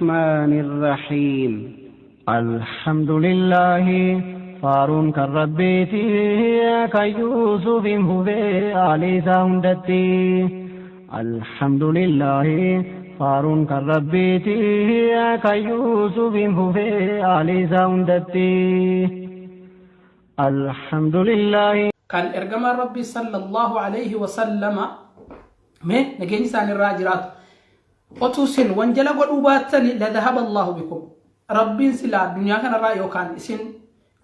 الرحمن الرحيم. الحمد لله faaruun kan Rabbiiti, kan Yuusufiin fufee aalii isaa hundatti. Alhamdulillahi faaruun kan Rabbiiti, kan Yuusufiin fufee aalii isaa hundatti. Alhamdulillahi. Kan ergamaan Rabbii sallallahu alayhi wasallama, mee nageenyi isaan irraa jiraatu, otuu isin wanjala godhuu baattani, la dhahaba Allahu bikum, Rabbiin silaa addunyaa kanarraa yookaan isin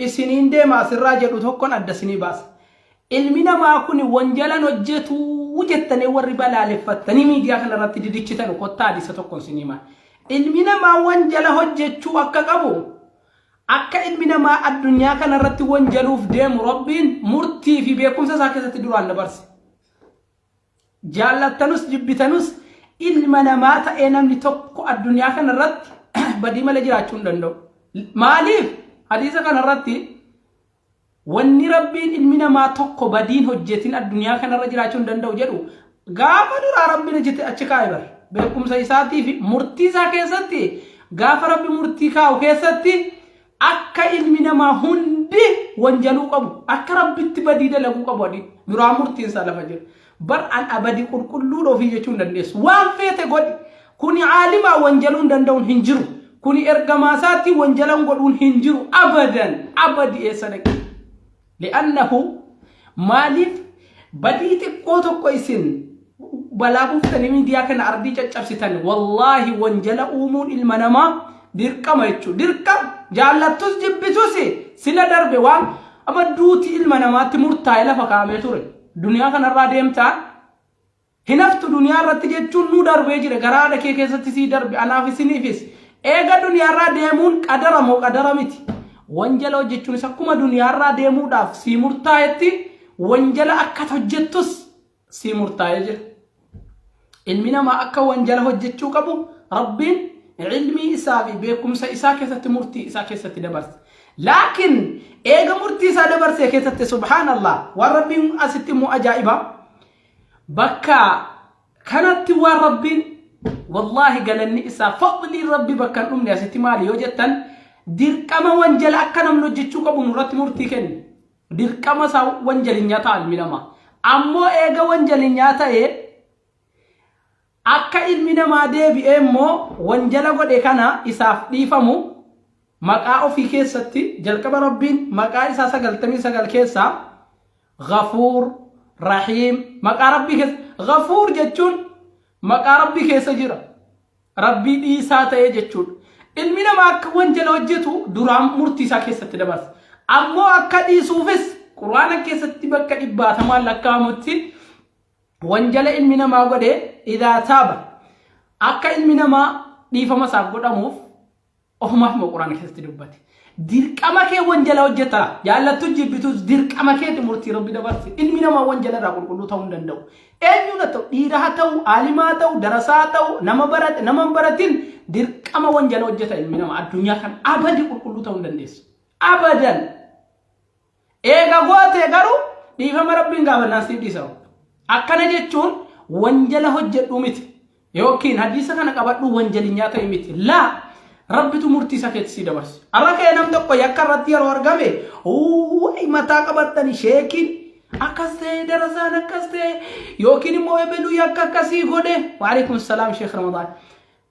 isiniin deema asirraa jedhu tokkon adda isinii baasa. Ilmi namaa kun wanjalan hojjetuu jettanii warri balaaleffattanii miidiyaa kanarratti didichitan, kottaa hadiisa tokkon isinii himaa. Ilmi namaa wanjala hojjechuu akka qabu, akka ilmi namaa addunyaa kanarratti wanjaluuf deemu Rabbiin murtii fi beekumsa isaa keessatti duraan dabarse. Jaallatanus jibbitanus ilma namaa ta'ee namni tokko addunyaa kanarratti badii malee jiraachuu hin danda'u. Maaliif? Hadiisa kanarratti wanni Rabbiin ilmi namaa tokko badiin hojjetin addunyaa kanarra jiraachuu hin danda'u jedhu, gaafa duraa Rabbiin hojjete achi kaa'e bar. Beekumsa isaatii fi murtii isaa keessatti, gaafa Rabbi murtii kaa'u keessatti, akka ilmi namaa hundi wanjaluu qabu, akka Rabbitti badii dalaguu qabu adii duraa murtiin isaa lafa jira. Bar an abadi qulqulluudha ofii jechuu hin dandeessu. Waan feete godhi. Kuni caalimaa wanjaluu hin danda'uun hin jiru. Kuni ergamaa isaatti wanjalan godhuun hin jiru. Abadan abadi eessa dhaqe? Li'annahu maaliif badii xiqqoo tokko isin balaa buuftanii miidiyaa kana ardii caccabsitan? Wallaahi, wanjala uumuun ilma namaa dirqama jechuudha. Dirqama, jaallattus jibbitus, sila darbe waan amma duuti ilma namaatti murtaa'e lafa kaa'amee ture. Duniyaa kanarraa deemtaa hinaftu duniyaa irratti jechuun nu darbee jira. Garaa haadha kee keessatti sii darbe, anaaf isiniifis. Eega duniyaarraa deemuun qadara moo qadara miti? Wanjala hojjechuunis akkuma duniyaarraa deemuudhaaf sii murtaa'etti, wanjala akka hojjettus sii murtaa'ee jira. Ilmi namaa akka wanjala hojjechuu qabu Rabbiin ilmii isaa fi beekumsa isaa keessatti murtii isaa keessatti dabarse. Laakiin eega murtii isaa dabarsee keessatti, subhaanallah, waan Rabbiin asitti immoo ajaa'iba. Bakka kanatti waan Rabbiin, wallaahi, galanni isaa, fadliin Rabbi bakka hin dhumne asitti maali yoo jettan, dirqama wanjala akka namni hojjechuu qabu nurratti murtii kenne. Dirqama isaa wanjalinyaa ta'a ilmi namaa. Ammoo eega wanjalinyaa ta'ee, akka ilmi namaa deebi'ee immoo wanjala godhe kana isaaf dhiifamu maqaa ofii keessatti jalqaba Rabbiin maqaa isaa 99 keessaa Ghafuur, Rahiim, maqaa Rabbii keessa Ghafuur jechuun maqaa Rabbii keessa jira. Rabbii dhiisaa ta'ee jechuudha. Ilmi namaa akka wanjala hojjetu duraan murtii isaa keessatti dabarsa. Ammoo akka dhiisuufis Quraana keessatti bakka dhibbaatamaan lakkaa'amutti wanjala ilmi namaa godhe idaa taaba akka ilmi namaa dhiifama isaaf godhamuuf ofumaaf immoo Quraana keessatti dubbate. Dirqama kee wanjala hojjeta. Jaallattu jibbitus dirqama keeti, murtii Rabbi dabarse. Ilmi namaa wanjala irraa qulqulluu ta'uu hin danda'u. Eenyuun haa ta'u, dhiira haa ta'u, aalimaa haa ta'u, darasaa haa ta'u, nama barate, nama hin baratin, dirqama wanjala hojjeta ilmi namaa. Addunyaa kan abadi qulqulluu ta'uu hin dandeessu. Abadan. Eega goote garuu dhiifama Rabbiin gaafannaan siif dhiisa. Akkana jechuun wanjala hojjedhu miti. Yookiin hadiisa kana qabadhu wanjalinyaa ta'e miti. Laa, Rabbitu murtii isaa keetti sii dabarse. Har'a ka'ee nam tokko yakka irratti yeroo argame, wayi mataa qabattani, sheekiin akkas ta'e, darasaan akkas ta'e, yookiin immoo ebeluu yakka akkasii godhe. Waalaikum salaam, Sheekh Ramadaan.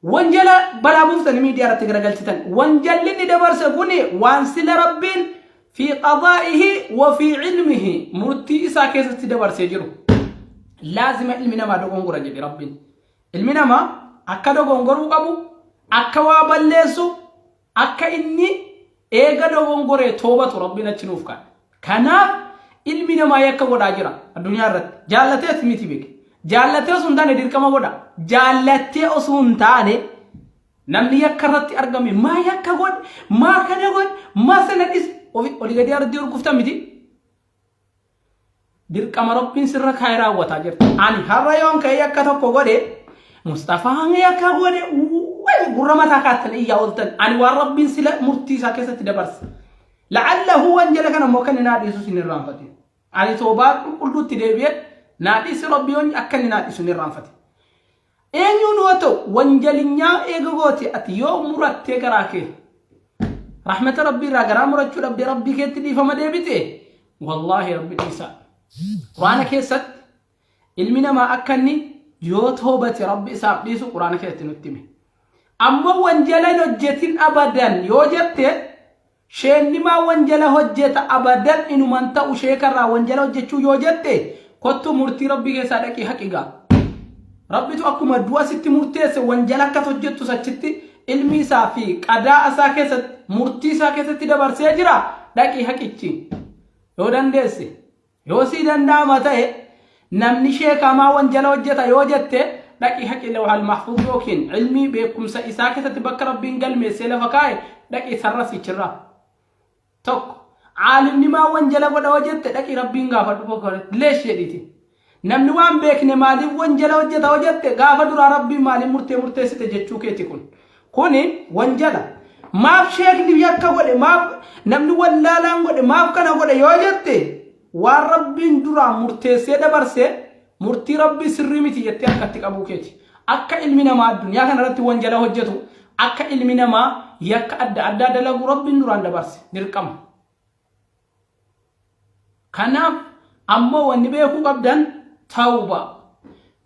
Wanjala balaa buuftanii miidiyaa irratti garagalchitan. Wanjalli inni dabarse kuni waan sila Rabbiin fi qadaa'ihi wa fi ilmihi murtii isaa keessatti dabarsee jiru. Laazima ilmi namaa dogongora jedhe Rabbiin. Ilmi namaa akka dogongoruu qabu, akka waa balleessu, akka inni eega dogongoree toobatu Rabbiin achi nuuf kaa'e. Kanaaf ilmi namaa yakka godhaa jira addunyaa irratti. Jaallatees miti beeke. Jaallatee osoo hin taane dirqama godha. Jaallattee osoo hin taane namni yakka irratti argame maa yakka godhe, maa kana godhe, maa sana dhise, olii gadi ardii hurguftan miti. Dirqama Rabbiin sirra kaa'ee raawwataa jirta. Ani har'a yoon ka'ee yakka tokko godhe, Mustafaan yakka godhe, wayi gurra mataa kaattan iyyaa ooltan. Ani waan Rabbiin sila murtii isaa keessatti dabarse. La'allahu wanjala kana immoo kan inni naa dhiisus hin irraanfatin. Ani toobaa qulqulluutti deebi'ee naa dhiisi Rabbi yoon akka inni naa dhiisu hin irraanfatin. Eenyuun yoo ta'u wanjalinyaa eega goote ati yoo murattee garaa kee rahmata rabbii irraa garaa murachuu dhabdee rabbii keetti dhiifama deebite wallaahi rabbi dhiisaa. Quraana keessatti ilmi namaa akka inni yoo toobate rabbi isaaf dhiisu quraana keessatti nutti hime. Ammoo wanjala hin hojjetin abadan yoo jette sheennimaa wanjala hojjeta abadan inuman ta'u sheekarraa wanjala hojjechuu yoo jette kottu murtii rabbii keessaa dhaqii haqigaa. Rabbitu akkuma du'a sitti murteesse wanjala akkas hojjettus achitti ilmi isaa fi qadaa isaa keessatti murtii isaa keessatti dabarsee jira dhaqii haqichi. Yoo dandeesse yoo sii danda'ama ta'e namni sheekamaa wanjala hojjeta yoo jette dhaqii haqi lawhal mahfuuz yookiin ilmii beekumsa isaa keessatti bakka rabbiin galmeessee lafa kaa'e dhaqii sarrasichirraa. Tokko caalimni maa wanjala godha yoo jette dhaqii rabbiin gaafadhu bakka leesh jedhiiti. Namni waan beekne maaliif wanjala hojjeta yoo jette gaafa duraa rabbiin maaliif murtee murteessite jechuu keeti kun. Kuni wanjala. Maaf sheekni yakka godhe maaf namni wallaalaan godhe maaf kana godhe yoo jette waan rabbiin duraa murteessee dabarse murtii rabbii sirrii miti jettee harkatti qabuu keeti. Akka ilmi namaa addunyaa kanarratti wanjala hojjetu akka ilmi namaa yakka adda addaa dalagu rabbiin duraan dabarse dirqama. Kanaaf ammoo wanni beekuu qabdan tawba.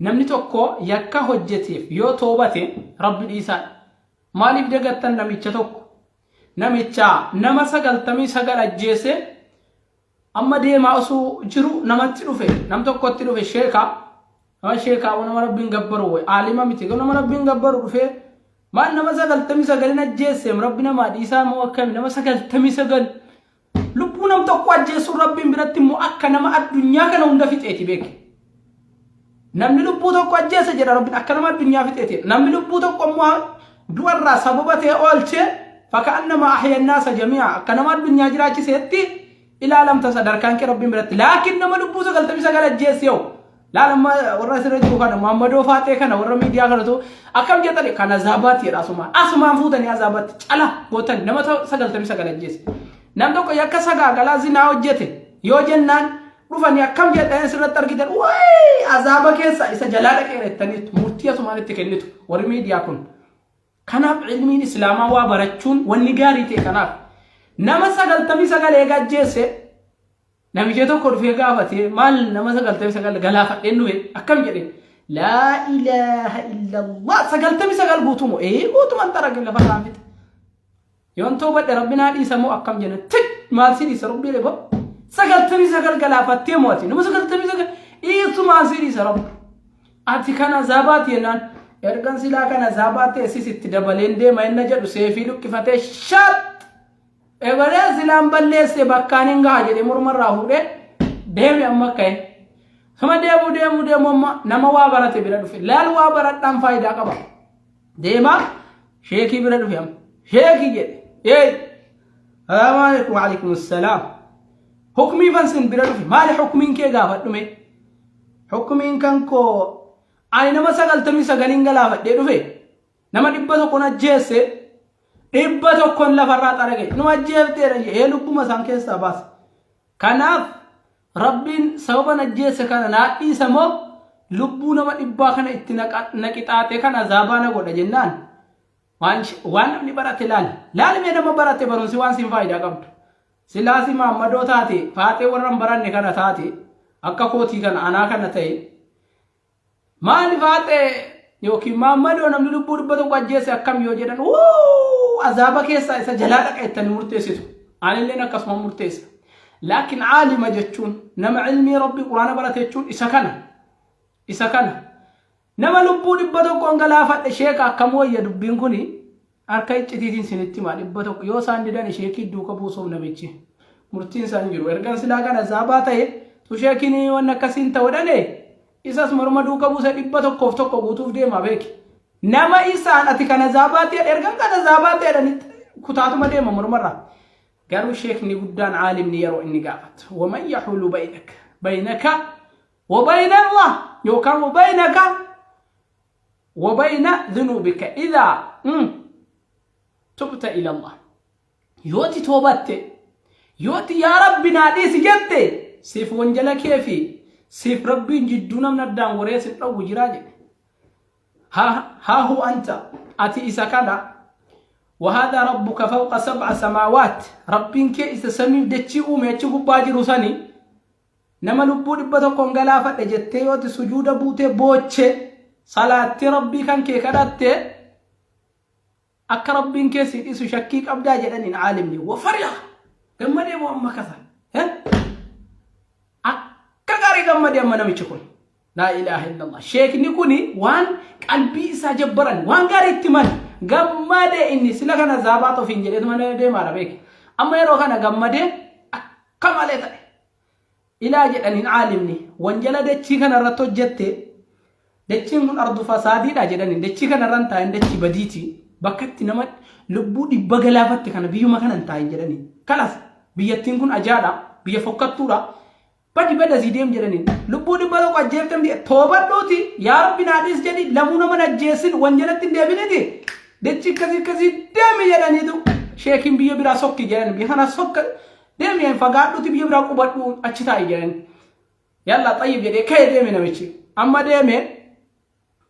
Namni tokko yakka hojjeteef yoo toobate rabbi dhiisaadha. Maaliif dagattan namicha tokko? Namicha nama 99 ajjeese amma deemaa osoo jiru namatti dhufe nam tokkotti dhufe sheeka nama sheekaa nama rabbiin gabbaru wayi aalima miti nama rabbiin gabbaru dhufee maal nama 99 ajjeesse rabbi namaa dhiisaa moo akkami nama 99 lubbuu nam tokko ajjeessuun rabbiin biratti immoo akka nama addunyaa kana hunda fixeeti beeki. Namni lubbuu tokko ajjeese jedha rabbiin akka nama addunyaa fixeeti. Namni lubbuu tokko immoo du'arraa sababa ta'e oolche faka'annama ahyannaasa jami'a akka nama addunyaa jiraachiseetti ilaalamta sadarkaan kee rabbiin biratti. Laakiin nama lubbuu 99 ajjeesse yoo laal amma warra asirra jiru kana Muhammadoo Faaxee kana warra miidiyaa kanatu akkam jedhani kan azaabaatti jedha asumaan asumaan fuutanii azaabaatti cala gootan nama 99 ajjeese. Nam tokko yakka sagaagalaa zinaa hojjete yoo jennaan dhufanii akkam jedhanii asirratti argitan wayi azaaba keessa isa jalaa dhaqeera jettaniitu murtii asumaan itti kennitu warri miidiyaa kun. Kanaaf ilmiin islaamaa waa barachuun wanni gaarii ta'e kanaaf nama 99 eega ajjeese namicha tokko dhufee gaafatee maal nama 99 galaafadheen dhufe akkam jedhe laa ilaaha illallah 99 guutuu moo ee guutuman xarage lafa irraan fixe. Yoon toobadhe rabbi naa dhiisa moo akkam jenna tik maal si dhiisa rabbi jedhe boo 99 galaafattee moo ati nama 99 dhiisu maal si dhiisa rabbi ati kana zaabaati jennaan ergan silaa kana zaabaa ta'e sis itti dabaleen deema inna jedhu seefii luqqifatee shat ebalee silaan balleesse bakkaan hin gaha jedhee mormarraa fuudhee deeme amma ka'e. Sama deemu deemu deemu amma nama waa barate bira dhufe laal waa baradhaan faayidaa qaba. Deemaa sheekii bira dhufe amma. Sheekii jedhe. Eey. Salaamu alaikum wa alaikum salaam. Hukmii fan sin bira dhufe. Maali hukmiin kee gaafadhume? Hukmiin kan koo ani nama 99 galaafadhee dhufe. Nama 100 ajjeesse. 100 lafarraa xarage. Nu ajjeefteedha jedhe. Ee lubbuma isaan keessaa baase. Kanaaf Rabbiin sababa na ajjeesse kana naa dhiisa moo lubbuu nama dhibbaa kana itti na qixaaxee kana azaabaa na godha jennaan waan namni barate laali. Laali mee nama barate barumsi waan siin faayidaa qabdu. Silaasi maammadoo taate faaxee warra hin baranne kana taate akka kootii kana anaa kana ta'e Maali faaxee yookiin maammadoo namni lubbuu 100 ajjeese akkam yoo jedhan wuu azaaba keessaa isa jalaa dhaqa jettanii murteessitu. Anilleen akkasuma murteessa. Laakiin aalima jechuun nama ilmii rabbii quraana barate jechuun isa kana. Isa kana. Nama lubbuu 100 galaafadhe sheeka akkam wayya dubbiin kuni harka iccitiitiin sinitti himaa 100 yoo isaan didan sheekii duuka buusuuf namichi murtiin isaan jiru. Ergan silaa kana azaabaa ta'e tu sheekiin waan akkasiin ta'u dhane Isas morma duuka buuse 101 guutuuf deema beeki. Nama isaan ati kana zaabaatti ergan kana zaabaatti jedhanii kutaatuma deema mormarraa. Garuu sheekni guddaan aalimni yeroo inni gaafatu. Waman yahuulu baynaka baynaka wa bayna Allah yookaan wa baynaka wa bayna dhunuubika idhaa tubta ila Allah. Yooti toobatte yooti yaa rabbi naa dhiisi jette siif wanjala kee fi siif rabbiin jidduu namni addaan goree sin dhowwu jiraa jedhe. Haa hu anta, ati isa kana. وهذا ربك فوق سبع سماوات, rabbiin kee isa samiif dachii uume achi gubbaa jiru sani. Nama lubbuu 100n galaafadhe jettee yooti sujuuda buutee booche salaattee rabbii kan kee kadhatte, akka rabbiin kee si dhiisu shakkii qabdaa jedhaniin caalimni. وفرح, gammadee moo amma kasa akka gaarii gammadee amma namichi kun. لا إله إلا الله. Sheekni kuni waan qalbii isaa jabbaran, waan gaarii itti himan, gammadee. Inni sila kana zaabaat ofiin jedheetu mana deemaadha beeki. Amma yeroo kana gammadee akka malee ta'e. Ilaa jedhaniin caalimni, wanjala dachii kana irratti hojjette, dachiin kun ardu fasaadiidha jedhaniin. Dachii kana irra hin taa'in, dachii badiiti. Bakka itti nama lubbuu 100 galaafatte kana biyyuma kana hin taa'in jedhaniin. Kalas, biyyattiin kun ajaadha, biyya fokkattuudha. Badi bada sii deem jedhaniin. Lubbuu 100 ajjeeftan biyya toobadhuuti, yaa rabbi naa dhiis jedhi, lamuu nama ajjeessin, wanjalatti hin deebiniti. Dachii akkasii akkasii deemi jedhaniitu sheekiin biyya biraa sokki jedhan. Biyya kana sokka deemi, fagaadhuuti biyya biraa qubadhu, achi taa'i jedhan. يلا طيب jedhee ka'ee deeme namichi. Amma deeme,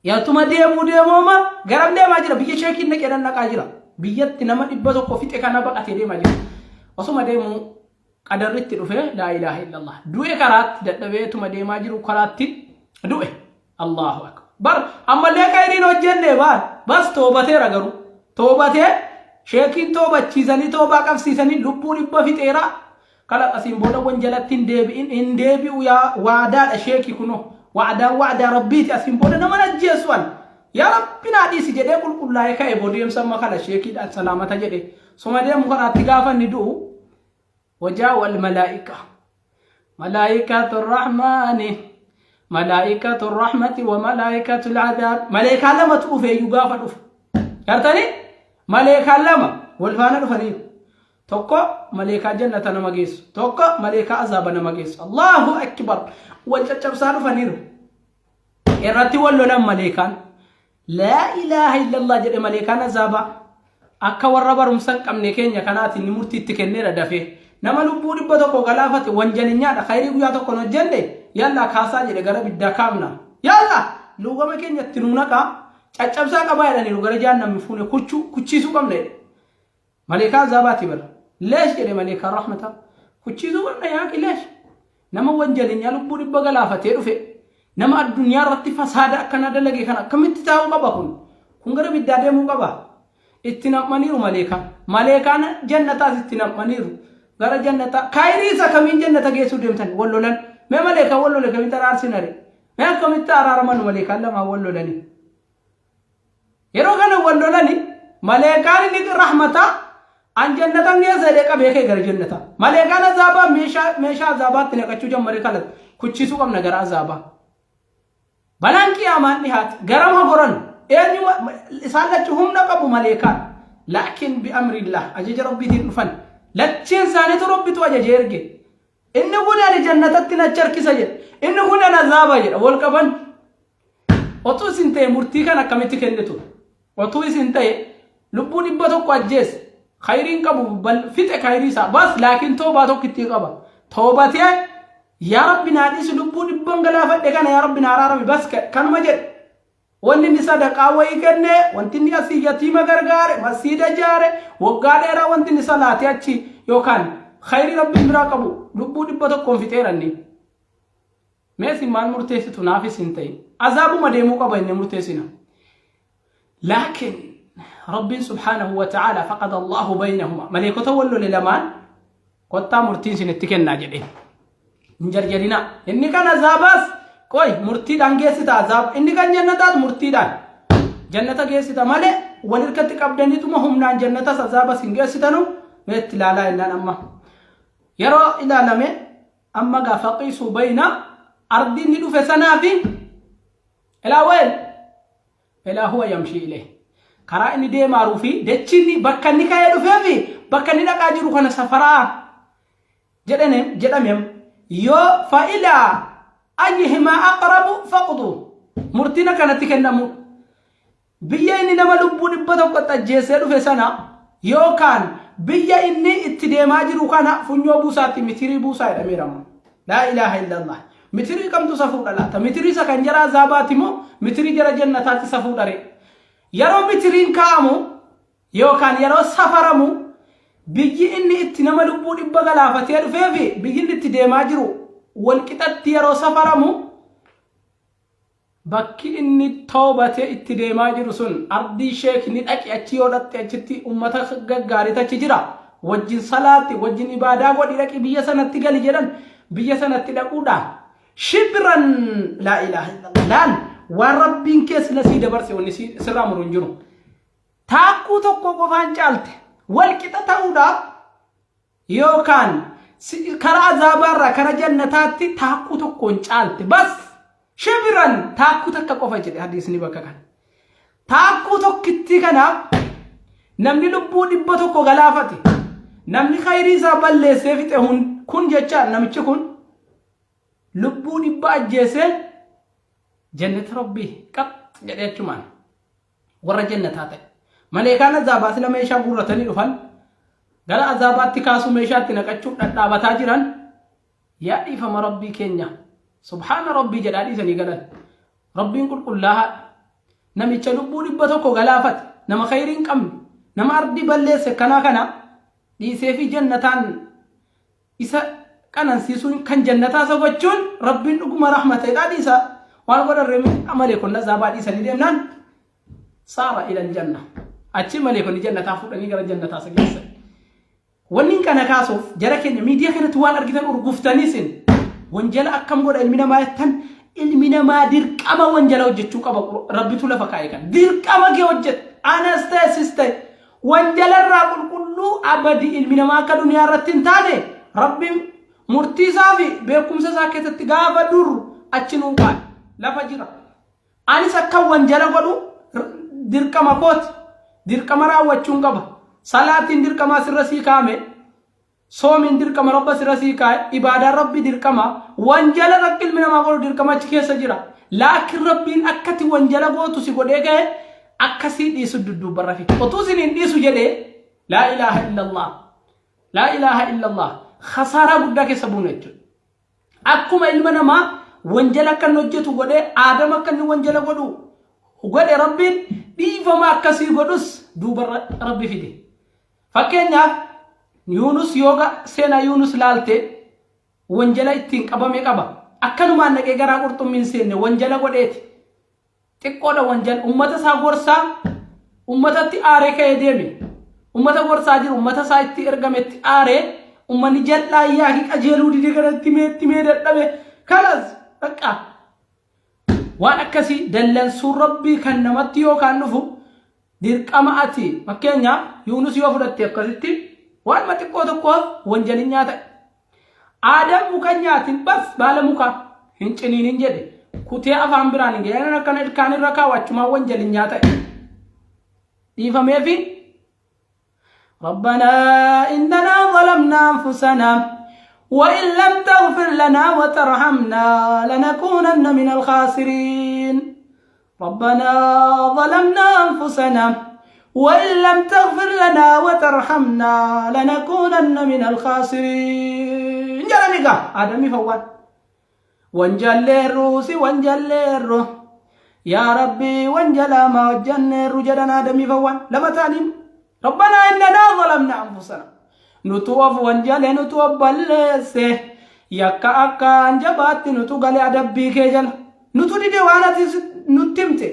yaltuma deemuu deemooma garam deemaa jira? Biyya sheekiin naqee naqaa jira. Biyyatti nama 100 fixe kana baqatee deemaa jira. Osuma deemuu qadarritti dhufe. لا إله إلا الله. Du'e karaatti, dadhabeetuma deemaa jiru karaatti du'e. الله أكبر. Ammallee khayriin hojjenne baal bas toobateera, garuu toobatee sheekiin toobachiisanii toobaa qabsiisanii lubbuu 100 fixeera. Kala asiin booda wanjalatti hin deebi'in, hin deebi'u yaa waadaadha sheeki kunoo, waadaan waadaa rabbiiti, asiin booda nama ajjeessu an, yaa rabbi naa dhiisi jedhee qulqullaa'ee ka'e. Bodeemsa amma kana sheekiidhaan salaamata jedhe suma deemu karaatti gaafa inni du'u, وجاء الملائكة، ملائكة الرحمن، ملائكة الرحمة وملائكة العذاب. ملائكة lama dhufe iyyuu gaafa dhufu gartanii maleekaa lama wal faana dhufaniiru. Tokko maleekaa jannata nama geessu, tokko maleekaa azaaba nama geessu. الله أكبر. Wal caccabsaa dhufaniiru, irratti wal lolan maleekaan. لا إله إلا الله jedhe. Maleekaan azaabaa akka warra barumsa hin qabne keenya kanaatiin ni murtii itti kenneera dafee. Nama lubbuu 100 galaafate, wanjalinyaadha, khayrii guyyaa tokko hin hojjenne, يلا kaasaa jedhe, gara biddaa kaafna, يلا luugama keenya itti nuu naqaa, caccabsaa qabaa jedhanii nu gara jahannamii fuune kuchuu kuchiisuu qabna jedhe. Maleekaa azaabaati bara. ليش jedhe maleekaa rahmataa. Kuchiisuu qabna yaa ليش. Nama wanjalinyaa lubbuu 100 galaafatee dhufe, nama addunyaa irratti fasaada akkana dalage kana akkamitti taa'uu qaba kun? Kun gara biddaa deemuu qaba. Itti nam'aniiru maleekaan. Maleekaan jannataas itti nam'aniiru. Gara jannataa kaayirii isa kamiin jannata geessuu deemtan wal lolan. Mee maleekaan wal lole kamitti araarsinare? Mee akkamitti araaraman maleekaan lamaan wal lolanii? Yeroo kana wal lolani, maleekaan inni rahmataa an jannatan geessa jedhee qabee kee gara jannataa. Maleekaan azaabaa meeshaa azaabaatti naqachuu jammare, kana kuchisuu qabna gara azaabaa. Balaan qiyaamaan dhihaate garama goran? Eenyu isaan lachuu humna qabu maleekaan. لكن بأمر الله, ajaja rabbiitiin dhufan. Lacheen isaaniitu rabbitu ajaje erge. Inni kun ani jannatatti nachi harkisa jedha. Inni kun ani azaaba jedha. Wal qaban. Otuu isin ta'e murtii kan akkamitti kennitu? Otuu isin ta'e, lubbuu 100 ajjeese. Khayriin qabu, fixe khayrii isaa. Bas لكن toobaa tokko ittiin qaba. Toobatee, yaa rabbi naa dhiisi, lubbuu 100n galaafadhe kana, yaa rabbi naa araarami, bas kanuma jedhe. Wanni inni sadaqaa wayii kenne, wanti inni asii yatiima gargaare, masjiida ijaare, waggaa dheeraa wanti inni salaatee achi yookaan khayrii rabbiin biraa qabu lubbuu 100n fixeeranni. Mee isin maal murteessitu naafis hin ta'in? Azaabuma deemuu qaba inni murteessina. لكن rabbiin سبحانه وتعالى فقضى الله بينهما. Maleekota wal lole lamaan kottaa murtiin isinitti kennaa jedhe. Hin jarjarina. Inni kan azaabaas qoy murtiidhaan geessita azaab. Inni kan jannataas murtiidhaan. Jannata geessita malee wal hirkatti qabdaniituma humnaan jannatas azaabas hin geessitanu, mee itti ilaalaa jennaan amma. Yeroo ilaalame amma gaafa فقيسوا بين ardii inni dhufe sanaa fi إلى وين إلى هو يمشي إليه, karaa inni deemaaruu fi dachinni bakka inni ka'ee dhufee fi bakka inni dhaqaa jiru kana safaraa jedhame jedhamem yoo فإلى أيهما أقرب فاقضوا, murtiin akkanatti kennamu. Biyya inni nama lubbuu 100 ajjeesee dhufe sana yookaan biyya inni itti deemaa jiru kana funyoo buusaatti mitirii buusaa jedhameera. لا إله إلا الله. Mitirii kamtu isa fuudha laata? Mitirii isa kan jara azaabaati moo mitirii jara jannataatti isa fuudha ree? Yeroo mitiriin kaa'amu yookaan yeroo safaramu biyyi inni itti nama lubbuu 100 galaafatee dhufee fi biyyi inni itti deemaa jiru walqixatti yeroo safaramu bakki inni toobatee itti deemaa jiru sun ardii sheek ni dhaqi achi yoo dhaqxe achitti ummata gaggaariitu achi jira wajjin salaatti wajjin ibaadaa godhi dhaqi biyya sanatti gali jedhan biyya sanatti dhaquudha shibran laa ilaaha illallah laal waan rabbiin kee sila sii dabarse wanni sirraa muru hin jiru taakkuu tokko qofaan caalte wal qixa ta'uudhaaf Yookaan karaa azaabaarraa kara jannataatti taakkuu tokkoon caalte bas shibiran taakkuu takka qofa jedhe hadiisni bakka kana. Taakkuu tokkittii kanaaf namni lubbuu 100 galaafate namni khayrii isaa balleessee fixe kun jecha namichi kun lubbuu 100 ajjeesee jannata rabbii qax jedhee achumaan warra jannataa ta'e. Maleekaan azaabaa sila meeshaa guurratanii dhufan gara azaabaatti kaasuu meeshaatti naqachuuf dhadhaabataa jiran yaa dhiifama rabbii keenya subhaana rabbii jedhaa dhiisanii galan. Rabbiin qulqullaahaa namicha lubbuu 100 galaafate nama khayrii hin qabne nama ardii balleesse kanaa kana dhiisee fi jannataan isa qanansiisuun kan jannataa isa gochuun rabbiin dhuguma rahmatedha dhiisa waan godhan reemi maleekonni azaabaa dhiisanii deemnaan saara ilal janna achi maleekonni jannataa fuudhanii gara jannataa isa geessan. Wanni kana kaasuuf jara keenya miidiyaa kanatti waan argitan urguftanii isin wanjala akkam godha ilmi namaa jettan ilmi namaa dirqama wanjala hojjechuu qaba rabbitu lafa kaa'e kan dirqama kee hojjedhu anas ta'e sis ta'e Wanjalarraa qulqulluu abadi ilmi namaa akka duniyaa irratti hin taane Rabbiin murtii isaa fi beekumsa isaa keessatti gaafa dur achi nuu kaa'e lafa jira. Anis akka wanjala godhu dirqama kooti. Dirqama raawwachuun qaba. Salaatiin dirqama asirra sii kaa'ame. Soomiin dirqama Rabba sirra sii kaa'e, ibaadaan Rabbii dirqama, wanjala rakki ilmi namaa godhu dirqama achi keessa jira. Laakiin Rabbiin akkati wanjala gootu si godhee ka'e akka sii dhiisu dudduubarra fi. Otuu isin hin dhiisu jedhee laa ilaaha illallah laa ilaaha illallah khasaaraa guddaa keessa buuna jechuudha. Akkuma ilma namaa wanjala akka inni hojjetu godhee Aadam akka inni wanjala godhu godhe Rabbiin dhiifama akkasii godhus duubarra Rabbi fide. Fakkeenyaaf Yuunus yoo seenaa Yuunus laalte wanjala ittiin qabame qaba. Akkanumaan dhaqee garaa qurxummii hin seenne wanjala godheeti. Xiqqoodha wanjala ummata isaa gorsaa ummatatti aaree ka'ee deeme. Ummata gorsaa jiru ummata isaa itti ergametti aaree ummanni jal'aa yaaki qajeeluu dide kanatti mee itti mee dadhabe. Kalas bakka waan akkasii dallansuun rabbii kan namatti yookaan dhufu Dirqama ati fakkeenyaaf Yuunus yoo fudhatte akkasitti waanuma xiqqoo tokkoof wanjalinyaa ta'e. Aadam muka hin nyaatin bas baala mukaa hin ciniinin jedhe kutee afaan biraan hin ga'e akkana ilkaan irra kaa'u achumaan wanjalinyaa ta'e. Dhiifameefi ربنا إننا ظلمنا أنفسنا وإن لم تغفر لنا وترحمنا لنكونن من الخاسرين ربنا ظلمنا أنفسنا وإن لم تغفر لنا وترحمنا لنكونن من الخاسرين جرمي آدمي فوات Wanjalleerru si wanjalleerru yaa rabbii wanjala maa hojjanneerru jedhan aadamii fawwaan lama ta'anii rabbanaa innanaa zalamna anfusana nutu of wanjale nutu of balleesse yakka akkaan jabaatti nutu gale adabbii kee jala nutu dide waan ati nutti himte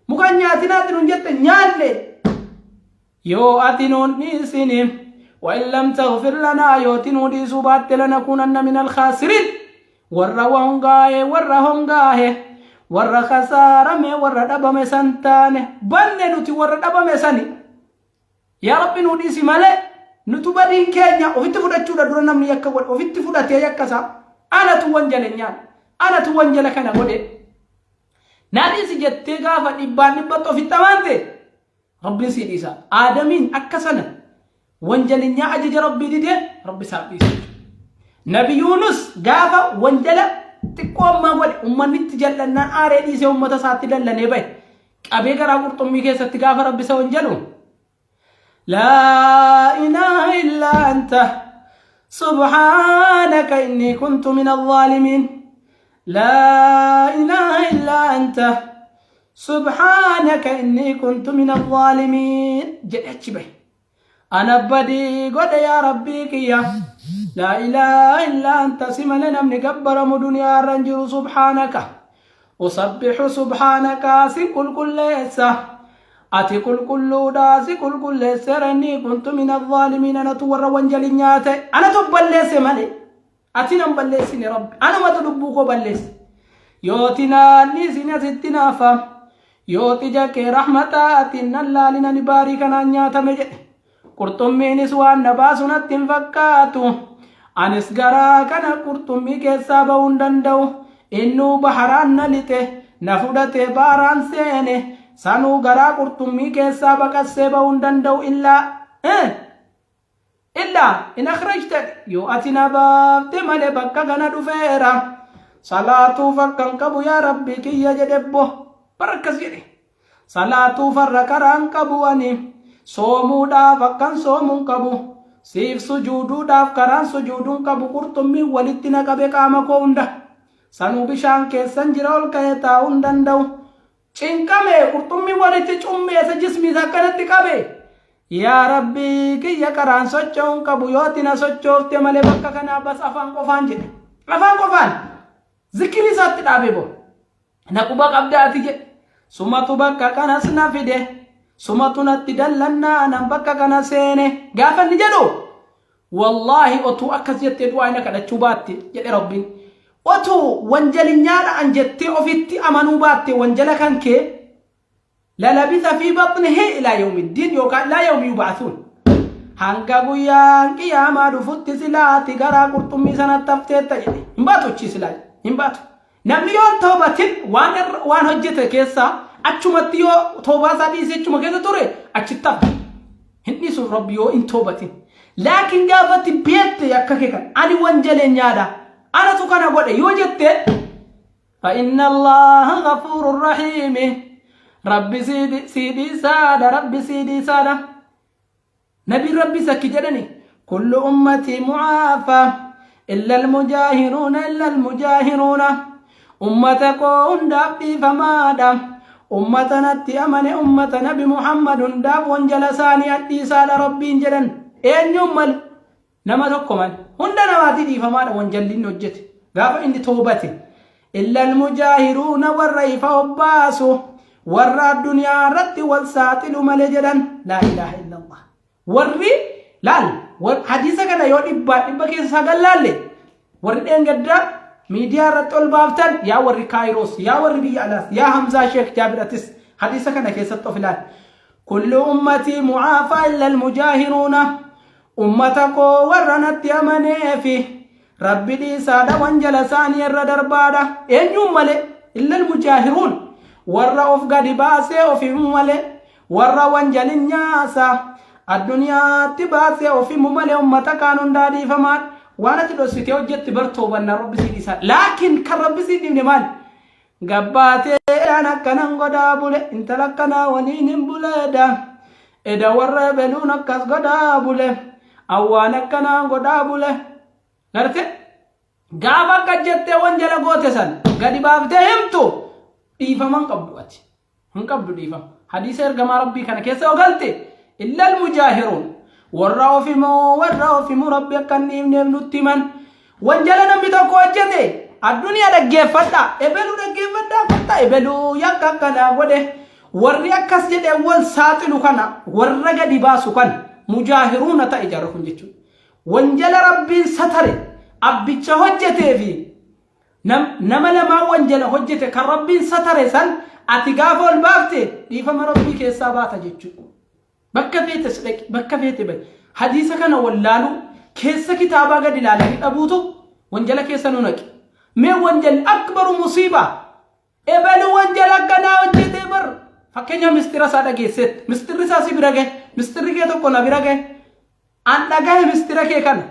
muka nyaatinaatti nun jette nyaanne Yoo ati nuun dhiisini wa in lam taghfir lanaa yoo ati nuu dhiisuu baatte lanakuunanna minal khaasiriin warra wahongaahe warra hongaahe warra khasaarame warra dhabame san taane banne nuti warra dhabame sani yaa rabbi nuu dhiisi malee nutu badiin keenya ofitti fudhachuudha dura namni yakka godhe ofitti fudhatee yakka isaa anatu wanjalenyaan anatu wanjala kana godhe naa dhiisi jettee gaafa dhibbaan dhibbatti ofitti amante Rabbiin sii dhiisa. Aadamiin akka sana wanjalinyaa ajaja Rabbii didee Rabbi isaaf dhiisa. Nabi Yuunus gaafa wanjala xiqqoo ammaa godhe ummanni itti jallannaan aaree dhiisee ummata isaatti dallanee bahe qabee garaa qurxummii keessatti gaafa Rabbi isa wanjalu Laa ilaaha illaa anta subhaanaka innii kuntu min alzaalimiin. Laa ilaaha illaa anta subhaanaka innii kuntu min alzaalimiin jedhe achi bahe. Ana badii godhe yaa Rabbii kiyya. Laa ilaaha illaa anta si malee namni gabbaramu duniyaa irra hin jiru subhaanaka. Usabbihu subhaanaka si qulqulleessa. Ati qulqulluudha si qulqulleesseera innii kuntu min alzaalimiin anatu warra wanjalinyaa ta'e anatu balleesse malee. Ati nan balleessine Rabbi. Anumatu lubbuu koo balleesse. Yooti naanni isin asitti naafa. Yoo ija kee rahmataatiin nan laalin ani baarii kanaan nyaatame jedhe. Qurxummiinis waan na baasu natti hin fakkaatu. Anis garaa kana qurxummii keessaa ba'uu hin danda'u. Innuu baharaan na lixe, na fudhatee baharaan seene. Sanuu garaa qurxummii keessaa baqassee ba'uu hin danda'u illaa. Illaa in akhrajtani yoo ati na baafte malee bakka kana dhufeera. Salaatuuf akkan qabu yaa Rabbii kiyya jedhe bo. Bara akkas jedhe. Salaatuuf har'a karaan qabu ani. Soomuudhaaf akkan soomuun qabu. Siif sujuuduudhaaf karaan sujuuduun qabu qurxummiin walitti na qabe qaama koo hunda. Sanuu bishaan keessan jira ol ka'ee taa'uu hin danda'u. Cinqame qurxummii walitti cummeessa jismiis akkanatti qabe. Yaa Rabbii kiyya karaan socho'uun qabu yoo ati na sochoofte malee bakka kanaa bas afaan qofaan jedhe. Afaan qofaan zikirii isaatti dhaabe boo. Na quba qabda ati jedhe. Sumatu bakka kanas na fide. Sumatu natti dallannaa nan bakka kana seene. Gaafa inni jedhu Wallaahi otuu akkas jettee du'aa na kadhachuu baatte jedhe Rabbiin. Otuu wanjalinyaadha an jettee ofitti amanuu baatte wanjala kan kee lalabisa fi baxnihi ilaa yawmiddiin yookaan ilaa yawmi yub'athuun. Hanga guyyaan qiyaamaa dhufutti silaati garaa qurxummii sanatti hafteetta jedhe. Hin baatu achii silaa hin baatu. Namni yoo hin toobatin waan waan hojjete keessaa achumatti yoo toobaa isaa dhiisee achuma keessa ture achitti hafa. Hin dhiisu Rabbi yoo hin toobatin. Laakiin gaafatti beekte yakka kee kan ani wanjaleenyaadha. Anatu kana godhe yoo jette فإن الله غفور رحيم ربي سيدي سيدي سادة ربي سيدي سادة Nabiin Rabbiis akki jedhani kullu ummatii mu'aafa illa almujaahiruuna illa almujaahiruuna ummata koo hundaaf dhiifamaadha ummata natti amane ummata nabi Muhammad hundaaf wanjala isaanii hadhiisaadha Rabbiin jedhan eenyuun male Nama tokko malee. Hunda namaatii dhiifamaadha wanjalli inni hojjete. Gaafa inni toobate. Illa almujaahiruuna warra ifa obbaasu warra addunyaa irratti wal saaxilu malee jedhan laa ilaaha illallah. Warri laal hadiisa kana yoo dhibbaa dhibba keessa sagal laalle warri dheengaddaa miidiyaa irratti ol baaftan yaa warri kaayiroos yaa warri biyya alaas yaa Hamzaa Sheek Jaabiratis hadiisa kana keessatti of ilaali. Kullu ummatii mu'aafaa illa almujaahiruuna Ummata koo warra natti amaneefi Rabbi dhiisaadha wanjala isaanii irra darbaadha. Eenyuun malee? Illal mujaahiruun warra of gadi baasee of himu malee warra wanjalinyaasa addunyaatti baasee of himu malee ummata kaan hundaa dhiifamaadha. Waan ati dhossitee hojjetti bar toobannaa Rabbi sii dhiisaa. Laakiin kan Rabbi sii dhiifne maali? Gabbaatee edaan akkanan godhaa bule intala akkanaa waliin hin buleeda. Eda warra ebeluun akkas godhaa bule awwaan akkanaa godhaa bule. Garte gaafa akka jettee wanjala goote san gadi baaftee himtu dhiifama hin qabdu ati. Hin qabdu dhiifama. Hadiisa ergamaa Rabbii kana keessa yoo galte illal mujaahiruun warra of himoo warra of himu Rabbi akka hin dhiifneef nutti himan. Wanjala namni tokko hojjete addunyaa dhaggeeffadha ebeluu dhaggeeffadhaa kottaa ebeluu yakka akkanaa godhe warri akkas jedhee wal saaxilu kana warra gadi baasu kana mujaahiruuna ta'e jarri kun jechuudha. Wanjala Rabbiin satare abbicha hojjetee fi Nama lamaan wanjala hojjete kan Rabbiin satare san ati gaafa ol baafte dhiifama Rabbii keessaa baata jechuudha. Bakka feetes dhaqi, bakka feete bahi. Hadiisa kana wallaaluu keessa kitaabaa gadi ilaalanii dhabuutu wanjala keessa nu naqe. Mee wanjalli akbaru musiibaa. Ebalu wanjala akkanaa hojjetee bar. Fakkeenya mistira isaa dhageesseet. Mistirri isaa si bira gahe. Mistirri kee tokko na bira gahe. An dhagahe mistira kee kana.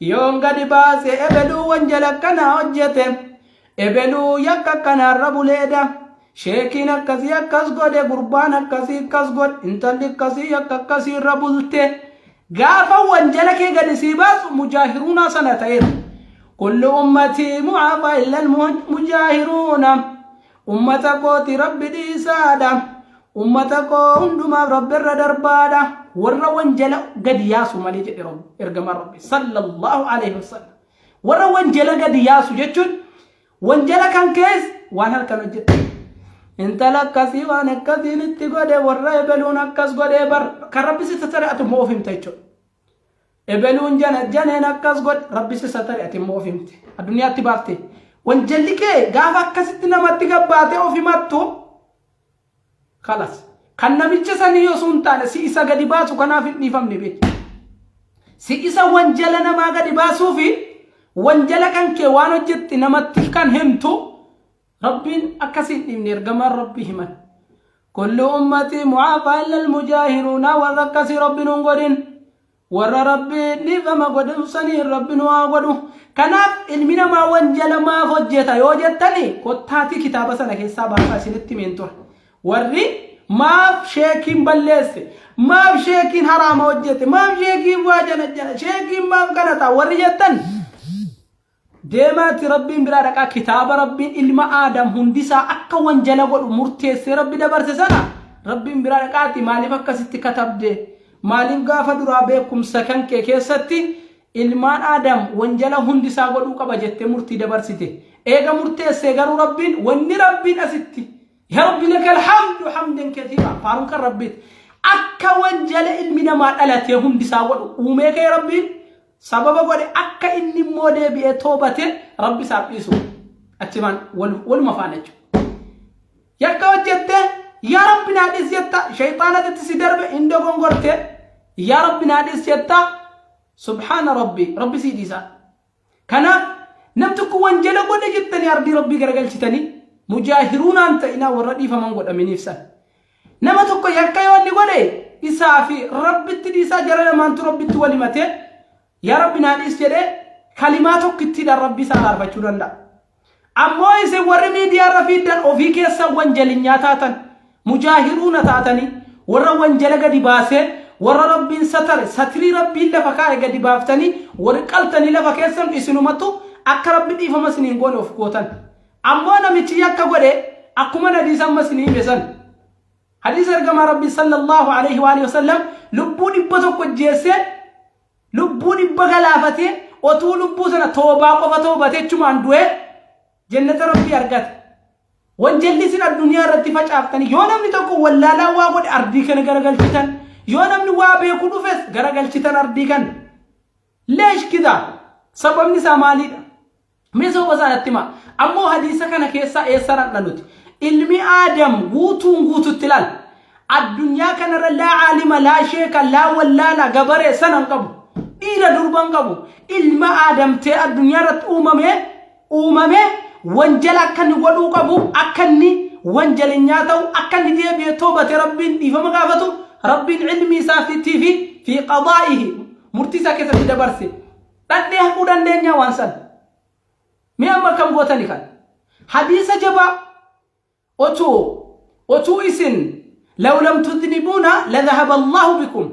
Yoon gadi baase ebeluu wanjala akkanaa hojjete. Ebeluu yakka akkanaarra buleedha. Sheekiin akkasii akkas godhe, gurbaan akkasii akkas godhe, intalli akkasii yakka akkasii irra bulte. Gaafa wanjala kee gadi sii baasu mujaahiruunaa sana ta'eera. Kullu ummatii mu'aafa illa mujaahiruuna. Ummata kooti Rabbi dhiisaadha. Ummata koo hundumaaf Rabbi irra darbaadha. Warra wanjala gadi yaasu malee jedhe ergamaan Rabbi sallallahu alaihi wasallam. Warra wanjala gadi yaasu jechuun wanjala kan kees waan halkan hojjette. Intala akkasii waan akkasiin itti godhe, warra ebeluun akkas godhee bar kan Rabbi si satare, ati immoo of himta jechuudha. Ebeluun jana janeen akkas godhe, Rabbi si satare, ati immoo of himte. Addunyaatti baafte. Wanjalli kee gaafa akkasitti namatti gabbaatee of himattu kalas. Kan namicha sanii osoo hin taane si isa gadi baasu kanaaf hin dhiifamne beeki. Si isa wanjala namaa gadi baasuu fi wanjala kan kee waan hojjette namatti kan himtu Rabbiin akkasii hin dhiifne ergamaan Rabbi himan. Kullu ummatii mu'aafaa illa al-mujaahiruuna. Warra akkasii Rabbi nuun godhin. Warra Rabbi dhiifama godhu sanii Rabbi nu haa godhu. Kanaaf ilmi namaa wanjala maaf hojjeta yoo jettani, kottaatii kitaaba sana keessaa baasaa isinitti himeen ture. Warri maaf sheekiin balleesse, maaf sheekiin haraama hojjete, maaf sheekiin waa jana jana, sheekiin maaf kana ta'a warri jettan, deemaati Rabbiin biraa dhaqaa, kitaaba Rabbiin ilma Aadam hundisaa akka wanjala godhu murteessee Rabbi dabarse sana Rabbiin biraa dhaqaati, maaliif akkasitti katabde? Maaliif gaafa duraa beekumsa kan kee keessatti ilmaan Aadam wanjala hundisaa godhuu qaba jettee murtii dabarsite? Eega murteessee garuu Rabbiin wanni Rabbiin asitti, yaa Rabbi laka alhamdu hamdan kathiira, faaruun kan Rabbiiti, akka wanjala ilmi namaa dhalatee hundisaa godhu uumee kee Rabbiin sababa godhe, akka inni immoo deebi'ee toobate Rabbi isaaf dhiisu achimaan waluma faana jechuudha. Yakka hojjette, yaa Rabbi naa dhiis jetta, shayxaanatti si darbe, hin dogongorte, yaa Rabbi naa dhiis jetta, subhaana Rabbi, Rabbi sii dhiisa. Kanaaf nam tokko wanjala godhe jettanii ardii Rabbii garagalchitanii mujaahiruunaan ta'inaa warra dhiifaman godhaminiif san. Nama tokko yakka yoo inni godhe isaa fi Rabbitti dhiisaa, jara lamaantu Rabbitti wal himatee yaa Rabbi naa dhiis jedhee kalimaa tokkittiidhaan Rabbi isaa araarfachuu danda'a. Ammoo isin warri miidiyaa irra fiiddan ofii keessan wanjalinyaa taatan, mujaahiruuna taatanii warra wanjala gadi baasee, warra Rabbiin satare, satirii Rabbiin lafa kaa'e gadi baaftanii warri qaltanii lafa keessan isinumatu akka Rabbi dhiifama isiniin goone of gootan. Ammoo namichi yakka godhe akkuma hadiisa amma isinii hime san. Hadiisa ergamaa Rabbii sallallahu alaihi wa alihi wasallam, lubbuu 100 ajjeessee, lubbuu 100 galaafatee, otuu lubbuu sana toobaa qofa toobatee achumaan du'ee jannata Rabbii argate. Wanjalli isin addunyaa irratti facaaftanii, yoo namni tokko wallaalaa waa godhe ardii kana garagalchitan, yoo namni waa beeku dhufes garagalchitan ardii kana. Leesh kida, sababni isaa maalidha? Mee sababa isaa natti himaa. Ammoo hadiisa kana keessaa eessa dhaqna nuti? Ilmi Aadam guutuun guututti ilaal. Addunyaa kanarra laa aalima, laa sheeka, laa wallaala, gabaree sana hin qabu. Dhiira durba hin qabu. Ilma Aadam ta'ee addunyaa irratti uumamee uumamee wanjala akka inni godhuu qabu, akka inni wanjalinyaa ta'u, akka inni deebi'ee toobate Rabbiin dhiifama gaafatu, Rabbiin ilmi isaa fi fi qadaa'ihi murtii isaa keessatti dabarse. Dhadhee haquu dandeenyaa waan san? Mee amma akkam gootani kan? Hadiisa jabaa otuu isin law lam tudnibuuna la dhahaba Allahu bikum,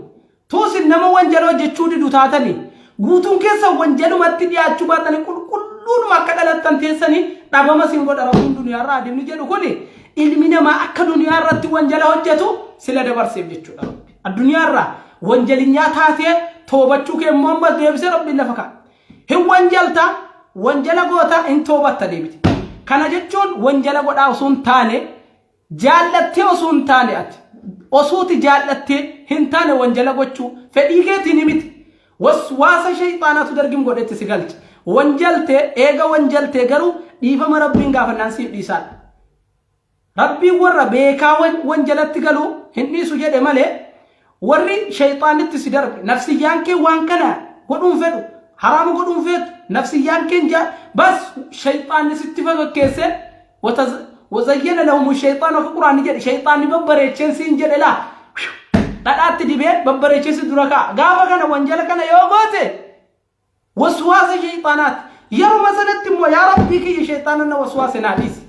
tuu isin nama wanjala hojjechuu didu taatanii, guutuun keessan wanjalumatti dhiyaachuu baatanii, qulqulluudhuma akka dhalattan teessanii, dhabama isin godha Rabbiin duniyaarraa. Adimni jedhu kuni ilmi namaa akka duniyaa irratti wanjala hojjetu sila dabarseef jechuudha Rabbi. Addunyaarraa wanjalinyaa taatee toobachuu kee immoo ammas deebisee Rabbiin lafa kaa'a. Hin wanjalta, wanjala goota, hin toobatta deebite. Kana jechuun wanjala godhaa osoo hin taane, jaallattee osoo hin taane, ati osuuti jaallattee hin taane wanjala gochuu fedhii keetiin miti. Waswaasa shayxaanaatu dargim godhetti si galcha. Wanjaltee, eega wanjaltee garuu dhiifama Rabbiin gaafannaan siif dhiisaadha. Rabbiin warra beekaa wanjalatti galu hin dhiisu jedhe malee, warri shayxaanitti si darbe, nafsiyyaan kee waan kana godhuun fedhu, haraama godhuun feetu, nafsiyyaan kee jaa bas shayxaanni sitti fakkeesse, wazayyana lahumu shayxaan akka quraanni jedhe, shayxaanni babbareecheen siin jedhe, laa dhadhaatti dibee babbareechee si dura kaa'a. Gaafa kana wanjala kana yoo goote waswaasa shayxaanaati. Yeruma sanatti immoo yaa Rabbii kiyya, shayxaana na waswaase naa dhiisi.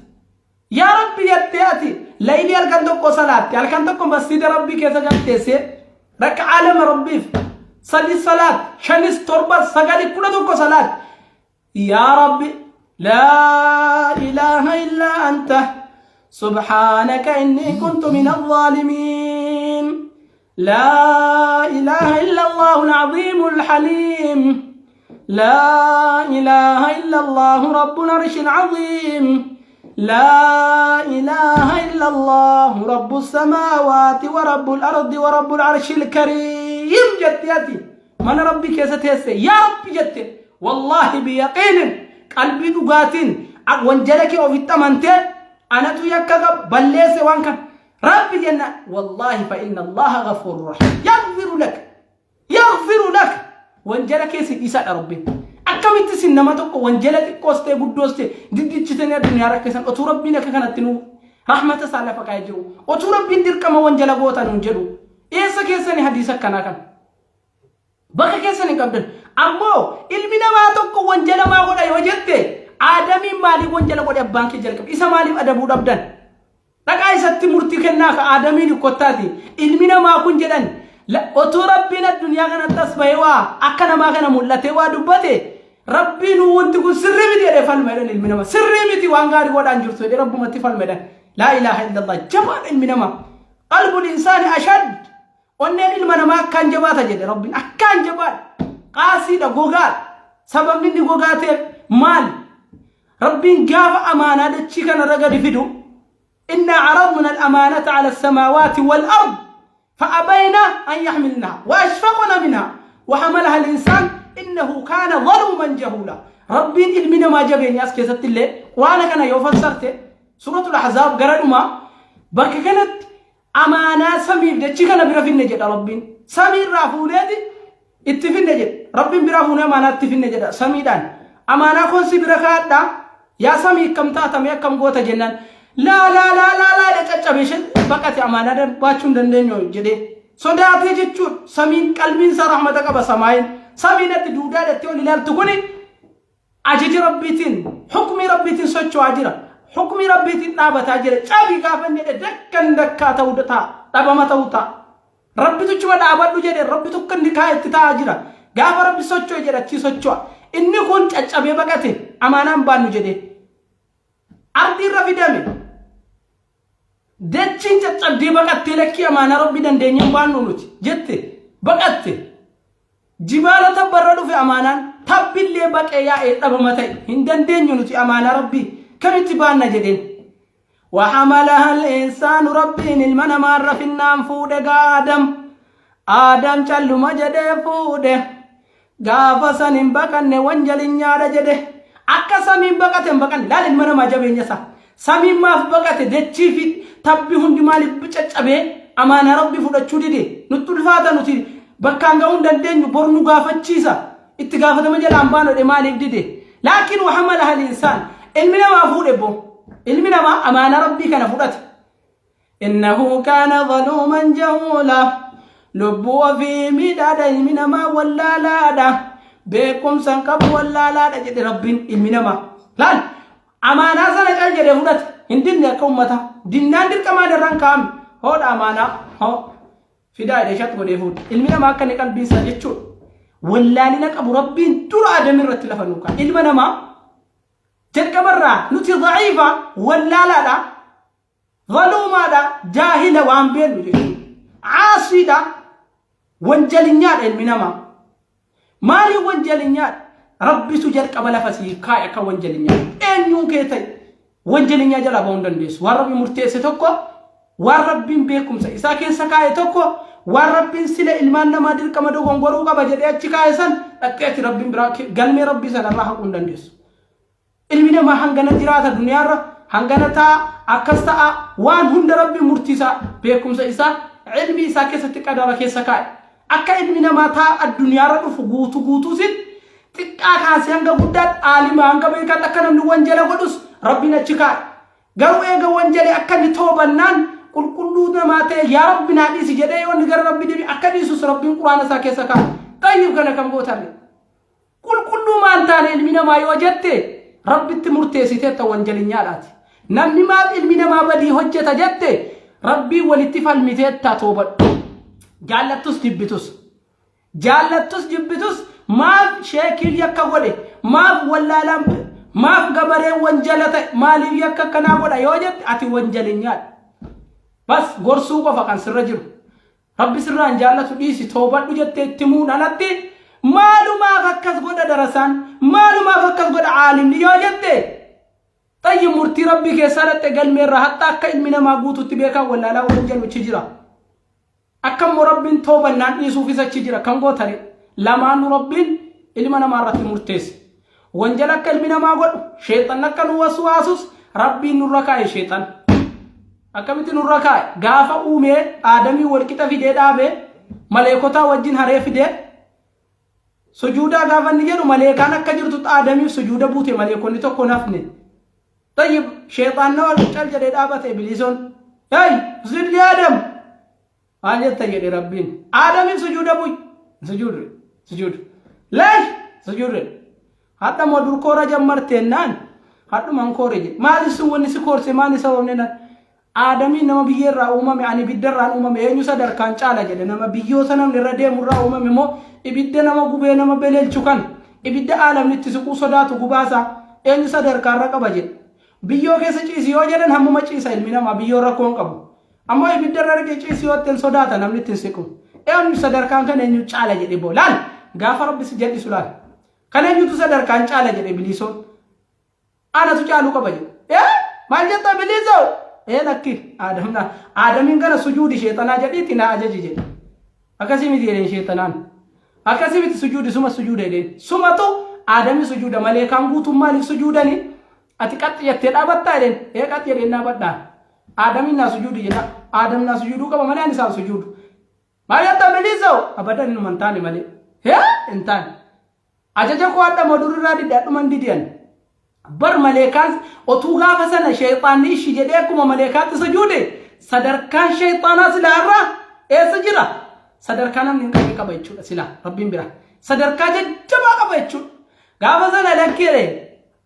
Yaa Rabbi jettee ati laylii halkan tokko salaatte, halkan tokko masjiida Rabbii keessa galteessee raka'aa lama Rabbiif, sadi salaat, shanis, torbas, sagali, 11 salaat. Yaa Rabbi, laa ilaaha illaa anta, subhaanaka innii kuntu min alzaalimiin. Laa ilaaha illa Allahu al-aziimu al-haliim. Laa ilaaha illa Allahu rabbul arshil aziim. Laa ilaaha illa Allahu rabbus samaawaati wa rabbul ardi wa rabbul arshil kariim jetti ati. Mana Rabbii keessa teesse yaa Rabbi jette, wallaahi biyaqiinin, qalbii dhugaatiin wanjala kee ofitti amantee, anatu yakka qaba, balleesse waan kana Rabbi jenna, wallaahi fa inna Allaha ghafuurur rahiim, yaghfiru lak, yaghfiru lak, wanjala kee si dhiisaadha Rabbiin. Akkamitti isin nama tokko wanjala xiqqoos ta'e guddoos ta'e diddichitanii addunyaa rakkisan, otuu Rabbiin akka kanatti nu rahmata isaa lafa kaa'ee jiru, otuu Rabbiin dirqama wanjala goota nuun jedhu, eessa keessanii hadiisa akkanaa kana? Bakka keessan hin qabdan. Ammoo ilmi namaa tokko wanjala maa godha yoo jette, Aadamiin maaliif wanjala godhe abbaan kee jalqabe? Isa maaliif adabuu dhabdan? Dhaqaa isatti murtii kennaa ka Aadamiin kottaati. Ilmi namaa kun jedhan otoo Rabbiin addunyaa kanatti as bahee waa akka namaa kana mul'atee waa dubbate, Rabbiin wanti kun sirrii miti jedhee falma jedhan ilmi namaa. Sirrii miti, waan gaarii godhaan jirtu jedhee Rabbumatti falma jedhan. Laa ilaaha illallah, jabaadha ilmi namaa. Qalbul insaani ashad. Onneen ilma namaa akkaan jabaata jedhe Rabbiin. Akkaan jabaadha. Qaasiidha, gogaadha. Sababni inni gogaa ta'eef maali? Rabbiin gaafa amaanaa dachii kanarra gadi fidu, inna caradna al-amaanata ala as-samaawaati wal-ard fa'abayna an yaxmilnaha wa ashfaqna minha wa hamalaha al-insaan innahu kaana zaluuman jahuula. Rabbiin ilmi namaa jabeenya as keessatti illee quraana kana yoo fassarte, Suuratul Ahzaab gara dhumaa bakka kanatti, amaanaa samiif dachii kana bira finne jedha Rabbiin. Samii irraa fuuneeti itti finne jedha. Rabbiin biraa fuunee amaanaa itti finne jedha samiidhaan. Amaanaa koon si bira kaa'adha. Yaa samii, akkam taatamee, akkam goota jennaan. Laa laa laa laa laa jedhe, caccabee ishee baqate, amaanaa baachuu hin dandeenyu jedhee. Sodaatee jechuun samiin qalbiin isaa rahmata qaba samaayin. Samiin atti duudaa dhattee ol ilaaltu kuni ajaja Rabbiitiin, hukmii Rabbiitiin socho'aa jira. Hukmii Rabbiitiin dhaabataa jira. Cabi gaafa inni jedhe dakkan dakkaa ta'uu ta'a. Dhabama ta'uu ta'a. Rabbitu chuma dhaabadhu jedhe, Rabbitu akka inni kaa'etti taa'aa jira. Gaafa Rabbi socho'e jedhe achii socho'a. Inni kun caccabee baqate, amaanaan baannu jedhe. Ardii irra fidame. Dachiin caccabdee baqattee, lakkii, amaanaa Rabbi dandeenyeen baannu nuti jette baqatte. Jibaala tabbarra dhufe amaanaan, tabbillee baqee yaa'ee dhabama ta'e, hin dandeenyu nuti, amaanaa Rabbii kamitti baanna jedheen. Wahamalaha al-insaanu, Rabbiin ilma namaarra finnaan fuudhe gaa Aadam. Aadam calluma jedhee fuudhe. Gaafa san hin baqanne, wanjalinyaadha jedhe. Akka samiin baqate hin baqanne. Laal ilma namaa jabeenya isaa. Samiin maaf baqate? Dachii fi tabbi hundi maaliif caccabee amaanaa Rabbi fudhachuu dide? Nutti ulfaata, nuti bakkaan ga'uu hin dandeenyu, bor nu gaafachiisa. Itti gaafatama jalaan baanu jedhe maaliif dide? Laakiin wahamalaha al-insaan, ilmi namaa fuudhe boo. Ilmi namaa amaanaa Rabbii kana fudhate. Innahu kaana zaluuman jahuula. Lubbuu ofii miidhaadha ilmi namaa, wallaalaadha. Beekumsa hin qabu, wallaalaadha jedhe Rabbiin ilmi namaa. Laal, amaanaa sana cal jedhee fudhate. Hin dinne akka ummata. Dinnaan dirqamaan irraan kaa'ame. Hoodha amaanaa. Hoo. Fidaa jedhee shat godhee fuudhe. Ilmi namaa akka inni qalbiin isaa jechuudha. Wallaalina qabu Rabbiin dura Adam irratti lafa nuu kaa'e. Ilma namaa jalqabarraa nuti daciifa, wallaalaadha. Zaluumaadha, jaahila, waan beeknu jechuudha. Caasiidha, wanjalinyaadha ilmi namaa. Maaliin wanjalinyaadha? Rabbitu jalqaba lafa siif kaa'e akka wanjalinyaa. Eenyuun kee ta'e wanjalinyaa jalaa bahuu hin dandeessu. Waan Rabbi murteesse tokko, waan Rabbiin beekumsa isaa keessa kaa'e tokko, waan Rabbiin sila ilmaan namaa dirqama dogongoruu qaba jedhee achi kaa'e san dhaqxee ati Rabbiin biraa galmee Rabbii sanarraa haquu hin dandeessu. Ilmi namaa hangana jiraata duniyaarra, hangana ta'a, akkas ta'a, waan hunda Rabbiin murtii isaa, beekumsa isaa, ilmi isaa keessatti qadara keessa kaa'e. Akka ilmi namaa ta'a addunyaarra dhufu guutuu guutuusin xiqqaa kaasee hanga guddaatti, aalima hanga beekaatti, akka namni wanjala godhus Rabbiin achi kaa'e. Garuu eega wanjale akka inni toobannaan qulqulluu namaa ta'e, yaa Rabbi naa dhiisi jedhee yoo inni gara Rabbi deebi'e akka dhiisus Rabbiin quraana isaa keessa kaa'e. Xayyib, kana kan gootarre. Qulqulluu maan taane ilmi namaa yoo jette, Rabbitti murteessiteetta wanjalinyaadhaati. Namni maal ilmi namaa badii hojjeta jette, Rabbiin walitti falmiteetta, toobadhu. Jaallattus jibbitus. Jaallattus jibbitus Maaf sheekiin yakka godhe? Maaf wallaalaan, maaf gabareen wanjala ta'e? Maaliif yakka akkanaa godha yoo jette, ati wanjalinyaadha. Bas, gorsuu qofa kan sirra jiru. Rabbi sirraa hin jaallatu, dhiisi, toobadhu jettee itti himuun alatti, maalumaaf akkas godha darasaan, maalumaaf akkas godha aalimni yoo jette, xayyi murtii Rabbii keessaa dhatte galmeerra hatta akka ilmi namaa guututti beekaa wallaalaa wanjaluchi jira. Akka immoo Rabbiin toobannaan dhiisuufis achi jira kan gootare. Lamaanuu Rabbiin ilma namaa irratti murteesse. Wanjala akka ilmi namaa godhu, sheexan akka nu waswaasus Rabbiin nurra kaa'e sheexan. Akkamitti nurra kaa'e? Gaafa uumee Aadamii walqixa fidee dhaabee, maleekotaa wajjin haree fidee, sujuudaa gaafa inni jedhu, maleekaan akka jirtu Aadamiif sujuuda buute, maleekonni tokko nafne. Tayyib, sheexaan nama cal jedhee dhaabate ibiliisoon. "Hey, usjud li Aadam." "Maal jetta?" jedhe Rabbiin. "Aadamiif sujuuda bu'i." "Sujuudu, sujuudu." "Leesh sujuudu." "Hadha moo dur koora jammarteennaan hadhuman koore," jedhe. "Maali sun wanni si koorse? Maali sababni nan?" "Aadamiin nama biyyeerraa uumame, ani ibiddarraan uumame, eenyu sadarkaan caala?" jedhe. "Nama biyyoota namni irra deemurraa uumame moo ibidda nama gubee nama belelchu, kan ibidda aalamni itti siquu sodaatu gubaasaa, eenyu sadarkaarra qaba?" jedhe. "Biyyoo keessa ciisi yoo jedhan hammuma ciisa ilmi namaa, biyyoo rakkoo hin qabu. Ammoo ibidda irra riqee ciisi yoo ittiin sodaata, namni ittiin siqu. Eenyu sadarkaan kan eenyu caala?" jedhe. Boo laal, gaafa Rabbi si jal'isu laal. "Kan eenyutu sadarkaan caala?" jedhe biliisoon. "Anatu caaluu qaba," jedhe. "Ee, maal jetta biliisoo?" "Ee, lakki, Aadamna Aadamiin kana sujuudi sheexanaa jedhiitti na ajaji," jedhe. "Akkasii miti," jedheen sheexanaan. "Akkasii miti, sujuudi, suma sujuuda," jedheen. Sumatu Aadamii sujuuda malee kan guutuun maaliif sujuudani? "Ati qaxxi jettee dhaabattaa?" jedheen. "Ee, qaxxi jedheen dhaabadhaa. Aadamiin naa sujuudi jedha. Aadam naa sujuuduu qaba malee ani isaan sujuudu." "Maal jetta biliisoo?" "Abadan, inuma hin taane malee. Hee, hin taane. Ajaja koo hadha moo durirraa didde, hadhuman didiyan." Bar maleekaan otuu gaafa sana sheexaanni ishi jedhee akkuma maleekaatti sujuude, sadarkaan sheexaanaa silaa irraa eessa jira? Sadarkaa namni hin qabne qaba jechuudha silaa Rabbiin bira. Sadarkaa jajjabaa qaba jechuudha. Gaafa sana, "Lakkiire,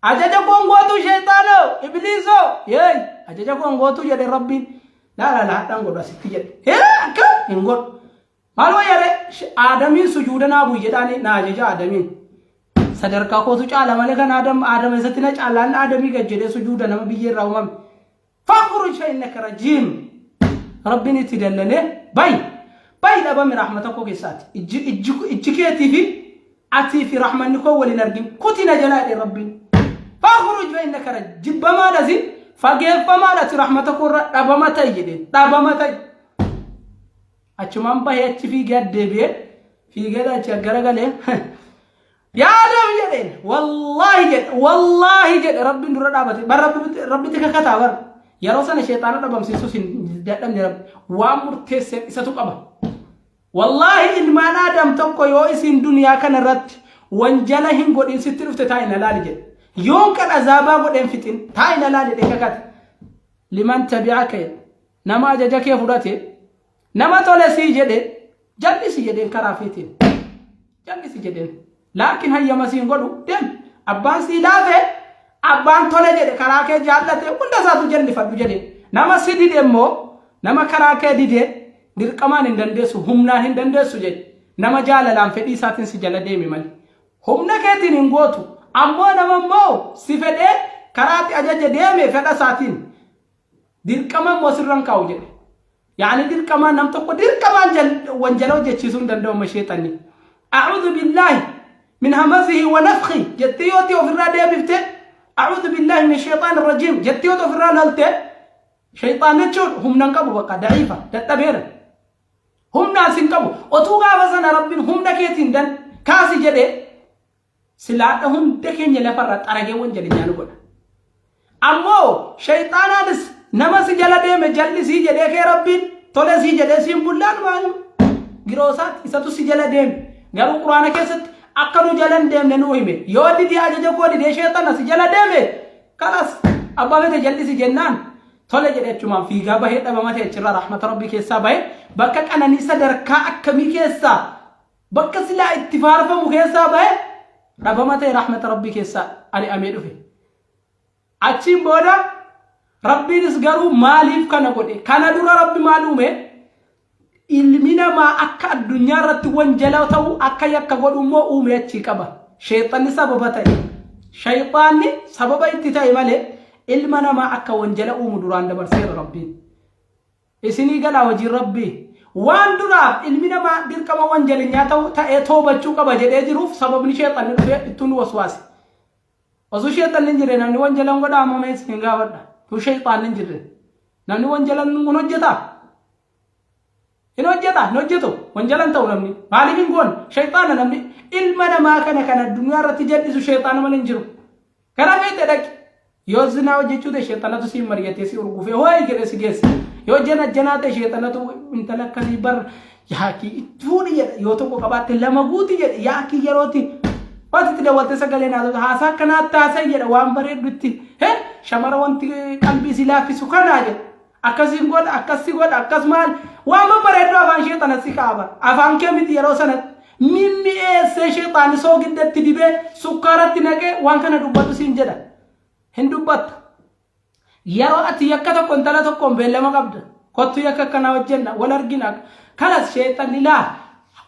ajaja koon gootuu sheexaanoo, ibliisoo, yeey, ajaja koon gootuu," jedhe Rabbiin. "Laa laa laa, hadhaan godhu asitti," jedhe. "Hee, akka hin godhu. Maal wayyare? Aadamiin sujuuda naa bu'i jedhaani na ajaja Aadamiin. Sadarkaa kootu caala malee kan Aadam, Aadam eessatti na caalaan? Aadamii gad jedhee sujuuda, nama biyyee irraa uumame." "Fakhruj fa innaka rajiim." Rabbiin itti dallalee, "Bayi, bayi, dhabame rahmata koo keessaati. Ijji ijji ijji keetii fi atii fi rahmanni koo waliin argin, kuti na jalaa," jedhe Rabbiin. "Fakhruj fa innaka rajiim. Jibbamaadha si, fageeffamaadha ati, rahmata koo irra dhabama ta'i," jedheen. "Dhabama ta'i." Achumaan bahee achi fiigee addeebi'ee fiigee achi garagalee, "Yaa Adam," jedheen. "Wallaahi," jedhe, "wallaahi," jedhe. Rabbiin dura dhaabate bar, Rabbitti kakataa bar. Yeroo sana sheexaana dhabamsiisuus hin dadhabne. Rabbi waan murteesseef isatu qaba. "Wallaahi, ilmaan Adam tokko yoo isin duniyaa kana irratti wanjala hin godhin sitti dhufte, taa'i na laali," jedhe. "Yoon kan azaabaa godheen fixin, taa'i na laali," jedhee kakate. "Liman tabi'aka," jedhe. "Nama ajaja kee fudhate, nama tole sii jedhe jal'isi," jedheen. "Karaa feetiin jal'isi," jedheen. "Laakiin hayyama siin godhu, deem. Abbaan sii laafe, abbaan tole jedhe, karaa kee jaallate, hunda isaatu jallifadhu," jedheen. "Nama si dide immoo, nama karaa kee dide, dirqamaan hin dandeessu, humnaan hin dandeessu," jedhe. "Nama jaalalaan fedhii isaatiin si jala deeme malee humna keetiin hin gootu. Ammoo nama immoo si fedhee karaatti ajaja deeme, fedha isaatiin, dirqama immoo sirran kaa'u," jedhe. Yaani dirqamaan nam tokko dirqamaan wanjala hojjechiisuu hin danda'u sheexanni. "A'uudhu billaahi min hamazihi wa nafkhi" jettee yooti ofirraa deebifte, "A'uudhu billaahi min shayxaan rajiim" jettee yooti ofirraa lolte, sheexaan jechuun humna hin qabu, bakka da'iifa dadhabeera. Humnaan sin qabu. Otuu gaafa sana Rabbiin humna keetiin dan kaasi jedhee, silaadha hunda keenya lafarra xaragee wanjalinyaa nu godha. Ammoo shayxaanaanis nama si jala deeme jallisii jedhee kee Rabbiin tole sii jedhee siin bullaan maal giroosaatti isatu si jala deeme. Garuu Quraana keessatti akka nu jala hin deemne nuu hime. Yoo didee, ajaja koo didee sheexana si jala deeme, kalas, abbaa fete jallisi jennaan, tole jedhee achumaan fiigaa bahee dhabama ta'e achirraa rahmata Rabbii keessaa bahee, bakka qananii sadarkaa akkamii keessaa, bakka silaa itti faarfamu keessaa bahee, dhabama ta'e, rahmata Rabbii keessaa ari'amee dhufe. Achiin booda Rabbiinis garuu maaliif kana godhe? Kana dura Rabbi maal uume? Ilmi namaa akka addunyaa irratti wanjala ta'u akka yakka godhu immoo uume achii qaba. Sheexanni sababa ta'e. Shayxaanni sababa itti ta'e malee ilma namaa akka wanjala uumu duraan dabarseera Rabbiin. Isinii galaa hojiin Rabbii. Waan duraaf ilmi namaa dirqama wanjalinyaa ta'u ta'ee toobachuu qaba jedhee jiruuf sababni sheexanni dhufee ittuun waswaase. Osoo sheexanni hin jirre namni wanjala hin godhaa amma mee isin gaafadha. Tu sheexaanni hin jirre. Namni wanjala hin hojjetaa? Hin hojjeta, hin hojjetu. Wanjala hin ta'u namni. Maaliif hin goone? Shayxaana namni ilma namaa kana kan addunyaa irratti jal'isu shayxaana malee hin jiru. Karaa feete dhaqi. Yoo zinaa hojjechuu ta'e shayxaanatu siin mari'atee si urgufee hooyi jedhee si geessa. Yoo jana janaa ta'e shayxaanatu intala akkasii bar yaakii itti fuudhi jedha. Yoo tokko qabaatte lama guuti jedha. Yaakii yerooti. Wanti itti dawwaltee sagalee naasota haasaa akkanaatti haasa'i jedha waan bareeddutti. Shamara wanti qalbii si laaffisu kanaa jedha. Akkasiin godha, akkas si godha, akkas maal. Waan babbareedduu afaan sheexana si kaaba. Afaan kee miti yeroo sanatti. Mimmi'eessee sheexaanni soogiddatti dibee sukkaaratti naqee waan kana dubbadhu siin jedha. Hin dubbatta. Yeroo ati yakka tokko intala tokkoon beellama qabda. Kottu yakka akkanaa hojjenna, wal argina. Kanas sheexanni laa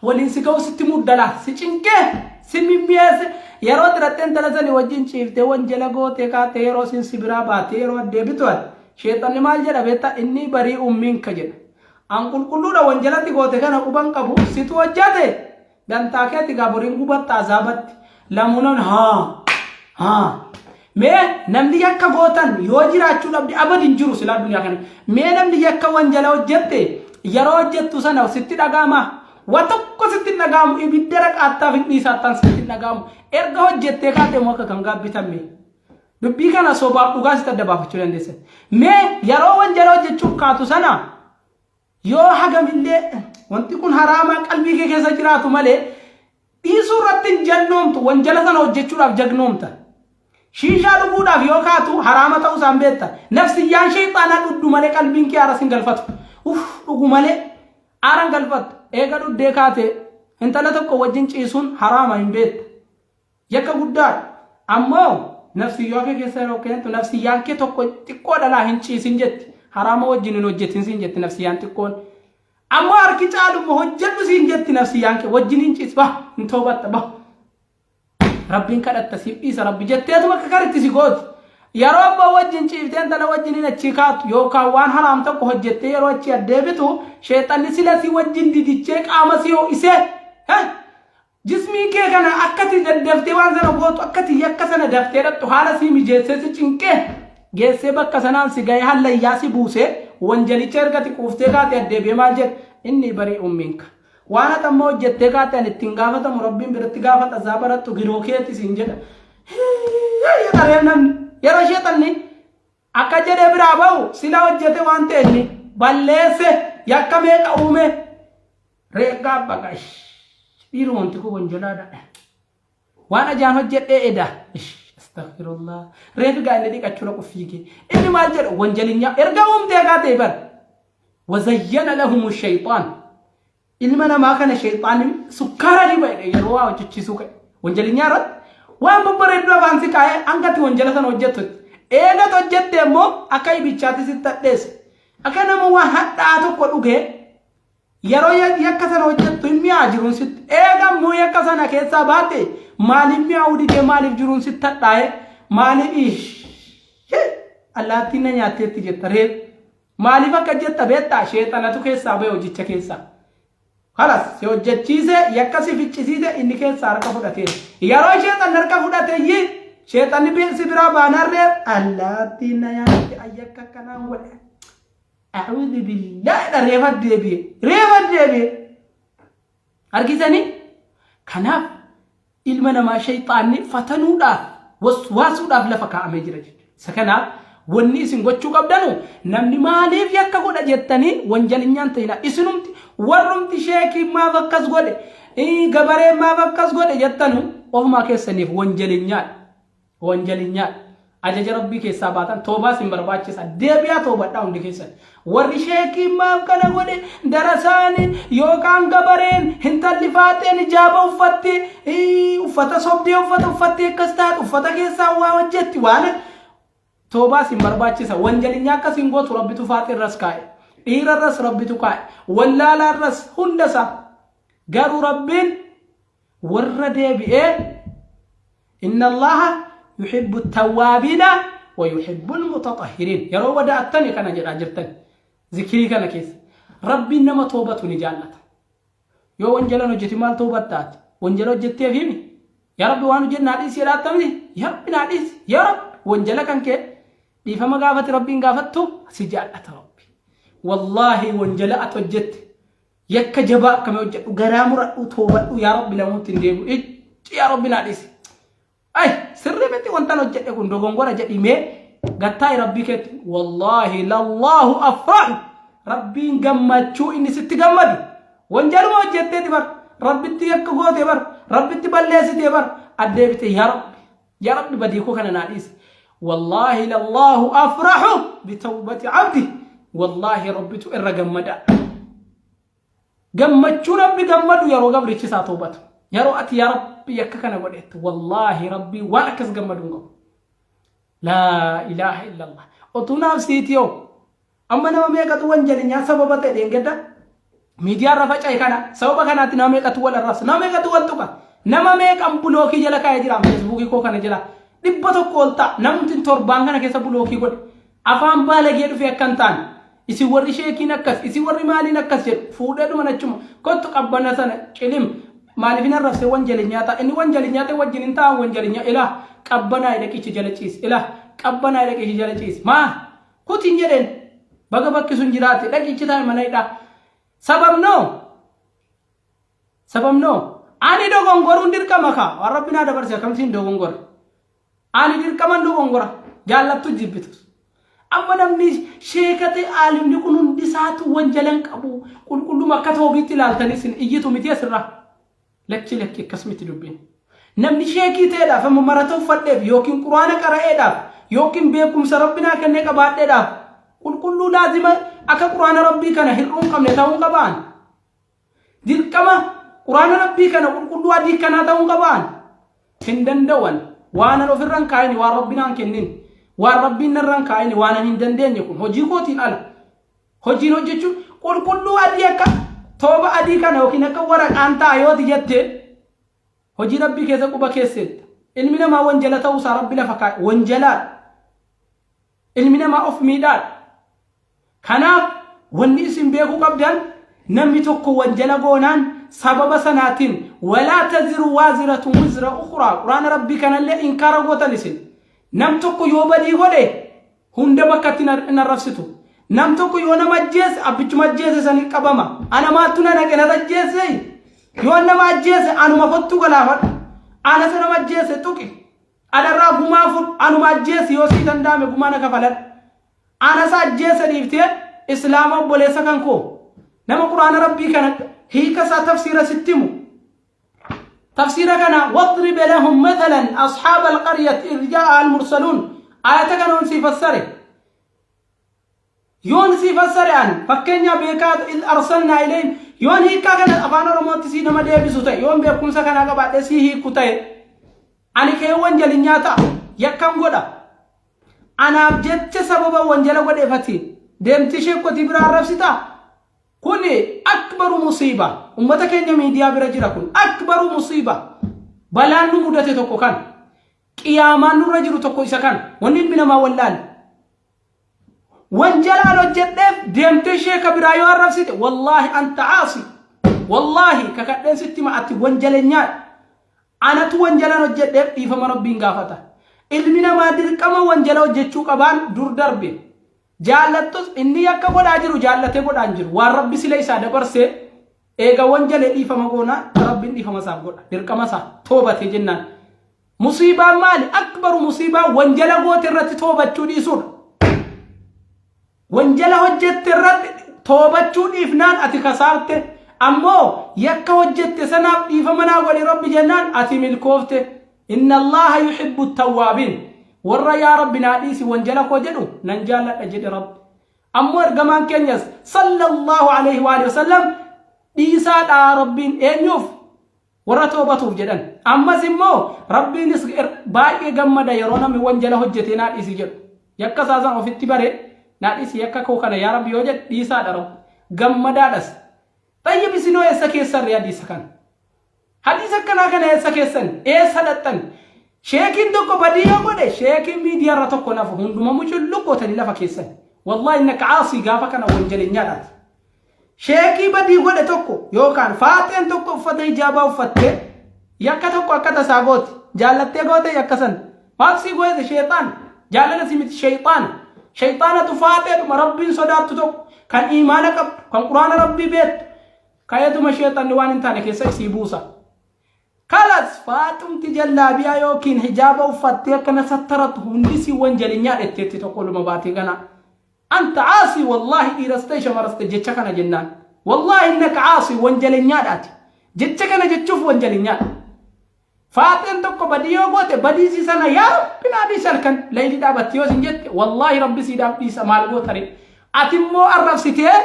waliin si ga'u sitti muddala, si cinqee, si mimmi'eesse. Yeroo xirattee intala sanii wajjin ciiftee wanjala gootee kaatee yeroo isin si biraa baatee yeroo addeebitu ati. Sheexanni maal jedha beektaa? Inni barii ummiinka jedha. An qulqulluudha wanjalatti goote kana quban qabu situ hojjate dantaa keetti gaa boriin gubatta azaabatti. Lamuunan haa haa. Mee namni yakka gootan yoo jiraachuu dhabde abadi hin jiru silaa addunyaa kana. Mee namni yakka wanjala hojjette yeroo hojjettu sana sitti dhaga'ama. Wa tokko sitti hin dhaga'amu ibidda raqaattaaf hin dhiisaattaan sitti hin dhaga'amu. Erga hojjettee kaatee immoo akka kan gaabbitan mee. Dubbii kana sobaaf dhugaa sitti adda baafachuu dandeessa. Mee yeroo wanjala hojjechuuf kaatu sana yoo hagamillee wanti kun haraamaa qalbii kee keessa jiraatu malee dhiisuu irratti hin jannoomtu wanjala sana hojjechuudhaaf jagnoomta. Shiishaa dhuguudhaaf yoo kaatu haraama ta'uu isaan beekta. Nafsiyyaan sheexaanaa dhugdu malee qalbiin kee aara sin galfatu. Uff dhugu malee aara hin galfattu. Eega dhuddee kaatee intala tokko wajjin ciisuun haraama hin beekta. Yakka guddaadha. Ammoo nafsiyyaa kee keessa yeroo keentu nafsiyyaan kee tokko xiqqoo dhalaa hin ciisin jetti. Haraama wajjin hin hojjetin siin jetti nafsiyyaan xiqqoon. Ammoo harki caalu immoo hojjedhu siin jetti nafsiyyaan kee wajjin hin ciis bah hin toobatta bah. Rabbiin kadhatta siif dhiisa rabbi jetteetuma akka karitti si gooti. Yeroo abbaa wajjin ciiftee intala wajjin hin achii kaatu yookaan waan haraam tokko hojjettee yeroo achii addeebitu sheexanni sila si wajjin didichee qaama si ho'isee Jismii kee kana akkati daddaftee waan sana gootu akkati yakka sana daftee dhaqxu haala sii mijeessee si cinqee geessee bakka sanaan si ga'ee hallayyaa si buusee wanjalicha ergati quuftee kaate addeebi'ee maal jedha inni barii ummiinka. Waan ati amma hojjettee kaate ani ittiin gaafatamu rabbiin biratti gaafata azaaba rattu giroo keeti siin jedha. Jedha namni yeroo sheexanni akka jedhee biraa ba'u sila hojjete waan ta'e inni balleesse yakka meeqa uume reeggaa baqa dhiiruma wanti kun wanjalaadha waan ajaan hojjedhee eda astaghfirullah reefi gaa inni dhiqachuu dhaqu fiige inni maal jedha wanjalinyaa erga uumtee gaa ta'e bar wazayyana lahumu shayxaan Ilma namaa kana shayxaanni sukkaara diba jedhe yeroo waa hojjechiisuu ka'e. Wanjalinyaa irratti waan babbareedduu afaan si kaa'ee hanga ati wanjala sana hojjettutti. Eegat hojjette immoo akka ibichaatti sitti hadheessa. Akka nama waan hadhaa'aa tokko dhugee yeroo yakka sana hojjettu hin mi'aa jiruun sitti. Eega immoo yakka sana keessaa baate maaliif mi'aawuu didee maaliif jiruun sitti hadhaa'ee maaliif ishee allaattiin na nyaatteetti jetta reef. Maaliif akka jetta beektaa? Sheexanatu keessaa bahe hojicha keessaa. Kalas si hojjechiise yakka si ficcisiise inni keessaa harka fudhateera. Yeroo sheexanni harka fudhate iyyii sheexanni si biraa baanarree allaattiin na nyaatte ayyakka akkanaan godhe. A'uudhu billaahi dha reefa deebi'e. Reefa deebi'e. Argitanii? Kanaaf ilma namaa shayxaanni fatanuudhaaf waswaasuudhaaf lafa kaa'amee jira jechuudha. Isa kanaaf wanni isin gochuu qabdanu namni maaliif yakka godha jettanii wanjalinyaan ta'ina isinumti warrumti sheekii maaf akkas godhe gabareen maaf akkas godhe jettanu ofumaa keessaniif wanjalinyaadha. Wanjalinyaadha. Ajaja Rabbii keessaa baatan toobaas hin barbaachisa. Deebi'aa toobadhaa hundi keessan. Warri sheekiin maaf kana godhe darasaani yookaan gabareen intalli faaxeen ijaaba uffatte uffata sobdee uffata uffattee akkas taate uffata keessaa waa hojjetti waan toobaas hin barbaachisa. Wanjalinyaa akkas hin gootu Rabbitu faaxee irras kaa'e. Dhiirarras Rabbitu kaa'e. Wallaalaarras hunda isaa. Garuu Rabbiin warra deebi'ee inna Allaha yuhibbu tawwaabiina wa yuhibbu almutatahhiriin. Yeroo wada'attani kana jedhaa jirtan zikirii kana keessa. Rabbiin nama toobatu ni jaallata. Yoo wanjalan hojjete maal toobattaati? Wanjala hojjetteef himi. Yaa Rabbi waan hojjette naa dhiisi jedhaa miti. Yaa Rabbi naa dhiisi. Yaa Rabbi wanjala kan kee dhiifama gaafate Rabbiin gaafattu si jaallata Rabbi. Wallaahi wanjala ati hojjette yakka jabaa akkamii hojjedhu garaa muradhu toobadhu yaa Rabbi lamuutti hin deebi'u. Icci yaa Rabbi naa dhiisi. Ay sirrii miti wantan hojjedhe kun dogongora jedhimee gattaa'i Rabbii keetti. Wallaahi lallaahu afrahu. Rabbiin gammachuu inni sitti gammadu. Wanjaluma hojjetteeti bar. Rabbitti yakka goote bar. Rabbitti balleessitee bar. Addeebite yaa Rabbi. Yaa Rabbi badii koo kana naa dhiisi. Wallaahi lallaahu afrahu bitawbati abdi. Wallaahi Rabbitu irra gammada. Gammachuu Rabbi gammadu yeroo gabrichi isaa toobatu. Yeroo ati yaa Rabbi yakka kana godheettu. Wallaahi Rabbi waan akkas gammadu hin qabu. Laa ilaaha illallah. Otuu naaf siiti yoo. Amma nama meeqatu wanjalinyaa sababa ta'e dheengadda miidiyaa irra faca'e kana sababa kanaatti nama meeqatu wal arrabsa nama meeqatu wal tuqa nama meeqan bulookii jala kaa'ee jira feesbuukii koo kana jala 100 ol ta'a namni torbaan kana keessa bulookii godhe afaan baalagee dhufe akka hin taane isin warri sheekiin akkas isin warri maaliin akkas jedhu fuudhee dhuma nachuma kottu qabbana sana cilim maaliif hin arrabse wanjalinyaa ta'a inni wanjalinyaa ta'e wajjin hin taa'an wanjalinyaa ilaa qabbanaa dhaqichi jala ciisi ilaa qabbanaa dhaqichi jala ciisi maa kutin jedheen baga bakki sun jiraate dhaqichi taa'e mana hidhaa. Sababnoo sababnoo ani dogongoruun dirqama kaa waan rabbi naa dabarse akkamtiin dogongora. Ani dirqaman dogongora jaallattu jibbitus. Amma namni sheekate aalimni kun hundi isaatu wanjalan qabu qulqulluma akka toobiitti ilaaltanii isin iyyitu miti asirraa. Lakki lakki akkas miti dubbiin. Namni sheekii ta'eedhaaf amma marata uffadheef yookiin quraana qara'eedhaaf yookiin beekumsa rabbi naa kennee qabaadheedhaaf qulqulluu laazima akka quraana rabbii kana hir'uu hin qabne ta'uu qabaan. Dirqama quraana rabbii kana qulqulluu adii kanaa ta'uu qabaan. Hin danda'an waan an ofirra hin kaa'in waan rabbi naan kennin waan rabbiin narra hin kaa'in waan an hin dandeenye kun hojii kootiin ala. Hojiin hojjechuun qulqulluu adii akka tooba adii kana yookiin akka waraqaan ta'a yooti jette hojii rabbii keessa quba keesseetta. Ilmi namaa wanjala ta'uusaa rabbi lafa kaa'e wanjalaadha. Ilmi namaa of miidhaadha. Kanaaf wanni isin beekuu qabdan namni tokko wanjala goonaan sababa sanaatiin walaa taziru waaziratun wizra ukhraa quraana rabbii kanallee inkaara gootan isin. Nam tokko yoo badii godhe hunda bakkatti hin arrabsitu. Nam tokko yoo nama ajjeese abbichuma ajjeese sanii qabama. Ana maaltu na naqe nata ajjeese? Yoo nama ajjeese anuma kottuu galaafadhu. Ana isa nama ajjeese tuqi. Anarraa gumaa fudhu. Anuma ajjeese yoo sii danda'ame gumaa na kafaladhu. Ana isa ajjeese dhiiftee islaama obboleessa kan koo. Nama quraana rabbii kana hiika isaa tafsiira sitti himu. Tafsiira kana wadrib lahum mathalan ashaaba alqaryati idh jaa'a almursaluun ayata kana yoon sii fassare yoon sii fassare an fakkeenyaa beekaa idh arsalnaa ilayhim yoon hiikkaa kana afaan oromootti sii nama deebisu ta'e yoon beekumsa kanaa qabaadhee sii hiikku ta'e ani kee wanjalinyaa ta'a yakkan godha anaaf jecha sababa wanjala godheefati deemtii sheekkotii biraa arrabsitaa Kuni akbaru musiiba. Ummata keenya miidiyaa bira jira kun akbaru musiiba. Balaan nu mudate tokko kan. Qiyaamaan nurra jiru tokko isa kan. Wanni ilmi namaa wallaale. Wanjalaan hojjedheef deemtee sheeka biraa yoo arrabsite wallaahi anta caasi. Wallaahi kakadheen sitti hima ati wanjalenyaadha. Anatu wanjalaan hojjedheef dhiifama rabbiin gaafata. Ilmi namaa dirqama wanjala hojjechuu qabaan dur darbe. Jaallattus inni yakka godhaa jiru jaallatee godhaa hin jiru. Waan rabbi sila isaa dabarse eega wanjale dhiifama goonaa rabbiin dhiifama isaaf godha. Dirqama isaa toobatee jennaan. Musiibaan maali? Akbaru musiibaa wanjala goote irratti toobachuu dhiisuudha. Wanjala hojjette irratti toobachuu dhiifnaan ati kasaarte. Ammoo yakka hojjette sanaaf dhiifama naa godhi rabbi jennaan ati milkoofte. Inna Allaaha yuhibbu tawwaabiin. Warra yaa Rabbi naa dhiisi wanjala koo jedhu nan jaalladha jedhe Rabbi. Ammoo ergamaan keenyas sallallahu alaihi wa alihi wasallam dhiisaadha Rabbiin eenyuuf warra toobatuuf jedhan. Ammas immoo Rabbiinis baay'ee gammada yeroo namni wanjala hojjetee naa dhiisi jedhu. Yakka isaa san ofitti bare Naa dhiisi yakka koo kana yaa Rabbi yoo jedhe dhiisaadha Rabbi. Gammadaadhas. Xayyib isinoo eessa keessan ree hadiisa kana? Hadiisa akkanaa kana eessa keessan? Eessa dhaqxan? Sheekiin tokko badii yoo godhe sheekiin miidiyaarra tokko nafu hunduma muculluq gootanii lafa keessan. Wallaahi innaka caasii gaafa kana wanjalenyaadhaati. Sheekii badii godhe tokko yookaan faaxeen tokko uffata hijaabaa uffattee yakka tokko akka tasaa gooti. Jaallattee goote yakka san. Maaf sii goote sheexaan? Jaalala si miti sheexaan. Sheexaanatu faaxeedhuma Rabbiin sodaattu tokko kan iimaana qabdu kan quraana Rabbii beektu ka'eetuma sheexanni waan hin taane keessa isii buusa. Kalas faaxumti jallaabiyaa yookiin hijaaba uffattee akkana sattaratu hundi si wanjalinyaa dhetteetti tokko oluma baatee ganaa. Anta caasii wallaahi dhiiras ta'e shamaras ta'e jecha kana jennaan. Wallaahi innaka caasii wanjalenyaadhaati. Jecha kana jechuuf wanjalenyaadha. Faaxeen tokko badii yoo goote badii isii sana yaa Rabbi naa dhiisi halkan layli dhaabatti yoo isin jette wallaahi Rabbi siidhaaf dhiisa maal goota ree. Ati immoo arrabsitee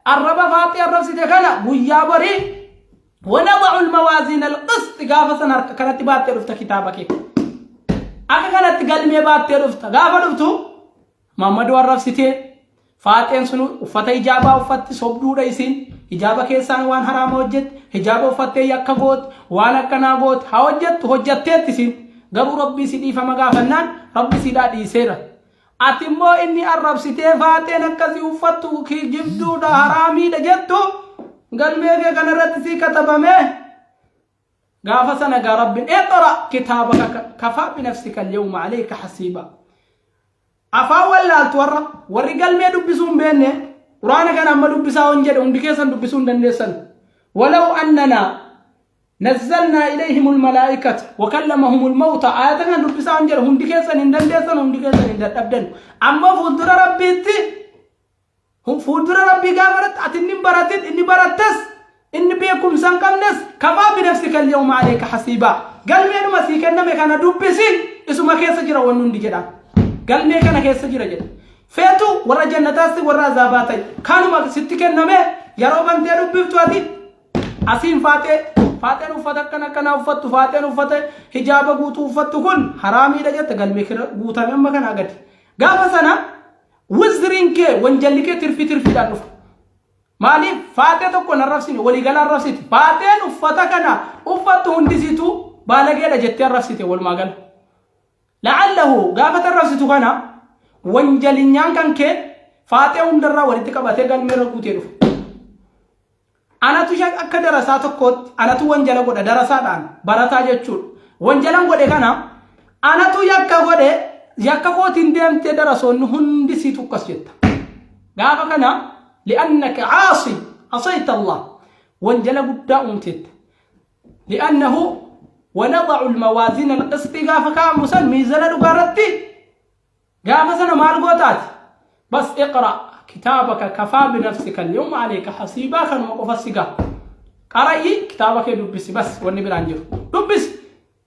arraba faaxee arrabsite kana guyyaa borii wanada'u almawaaziin alqist gaafa sana harka kanatti baattee dhufta kitaaba kee. Akka kanatti galmee baattee dhufta gaafa dhuftu Maammadoo arrabsitee faaxeen sun uffata hijaabaa uffatti sobduudha isiin hijaaba keessaan waan haraama hojjetti hijaaba uffattee yakka goote waan akkanaa goote haa hojjettu hojjetteetti isiin garuu Rabbii si dhiifama gaafannaan Rabbi siidhaa dhiiseera. Ati immoo inni arrabsitee faaxeen akkasii uffattu kijibduudha haraamiidha jettu galmee kee kanarratti sii katabamee Gaafa sana gaa Rabbiin iqra kitaabaka kafaa binafsika alyawma alayka hasiiba. Afaan wallaaltu warra warri galmee dubbisuu hin beekne quraana kana amma dubbisaa hon jedhe hundi keessan dubbisuu hin dandeessan. Walaw annanaa nazzalnaa ilayhimul malaa'ikata wa kallamahumul mawta ayata kana dubbisaa hon jedhe hundi keessan hin dandeessan hundi keessan hin dadhabdan. Amma fuuldura Rabbiitti Fuuldura Rabbii gaafa irratti ati inni hin baratin, inni barattes, inni beekumsa hin qabnes, kafaa binafsika al-yawma alayka hasiibaa. Galmeedhuma sii kenname kana dubbisi, isuma keessa jira wanni hundi jedha. Galmee kana keessa jira jedha. Feetu warra jannataas warra azaabaa ta'i. Kanuma sitti kenname yeroo bantee dubbiftu ati asiin faaxee faaxeen uffata akkana akkanaa uffattu faaxeen uffata hijaaba guutuu uffattu kun haraamiidha jette galmee kira guutame amma kanaa gadi. Gaafa sana Wizriin kee wanjalli kee tirfii tirfiidhaan dhufa. Maaliif faaxee tokko hin arrabsine waliigala arrabsite. Faaxeen uffata kana uffattu hundisiitu baalageedha jettee arrabsite walumaa gala. La'allahu gaafa arrabsitu kana wanjalinyaan kan kee faaxee hundarraa walitti qabatee galmeerra guutee dhufa. Anatu akka darasaa tokkootti anatu wanjala godha darasaadhaan barataa jechuudha. Wanjalan godhe kana anatu yakka godhe yakka kootiin deemtee darasoonni hundi sii tukkas jetta. Gaafa kana li'annaka caasi asayta Allah wanjala guddaa uumteetta. Li'annahu wanadacu almawaazina alqisxii gaafa kaa'amu san miizana dhugaa irratti Gaafa sana maal goota ati? Bas iqra kitaabaka kafaa binafsika alyawma alayka hasiibaa kanuma qofa si gaha. Qara'ii kitaaba kee dubbisi bas wanni biraan jiru. Dubbisi.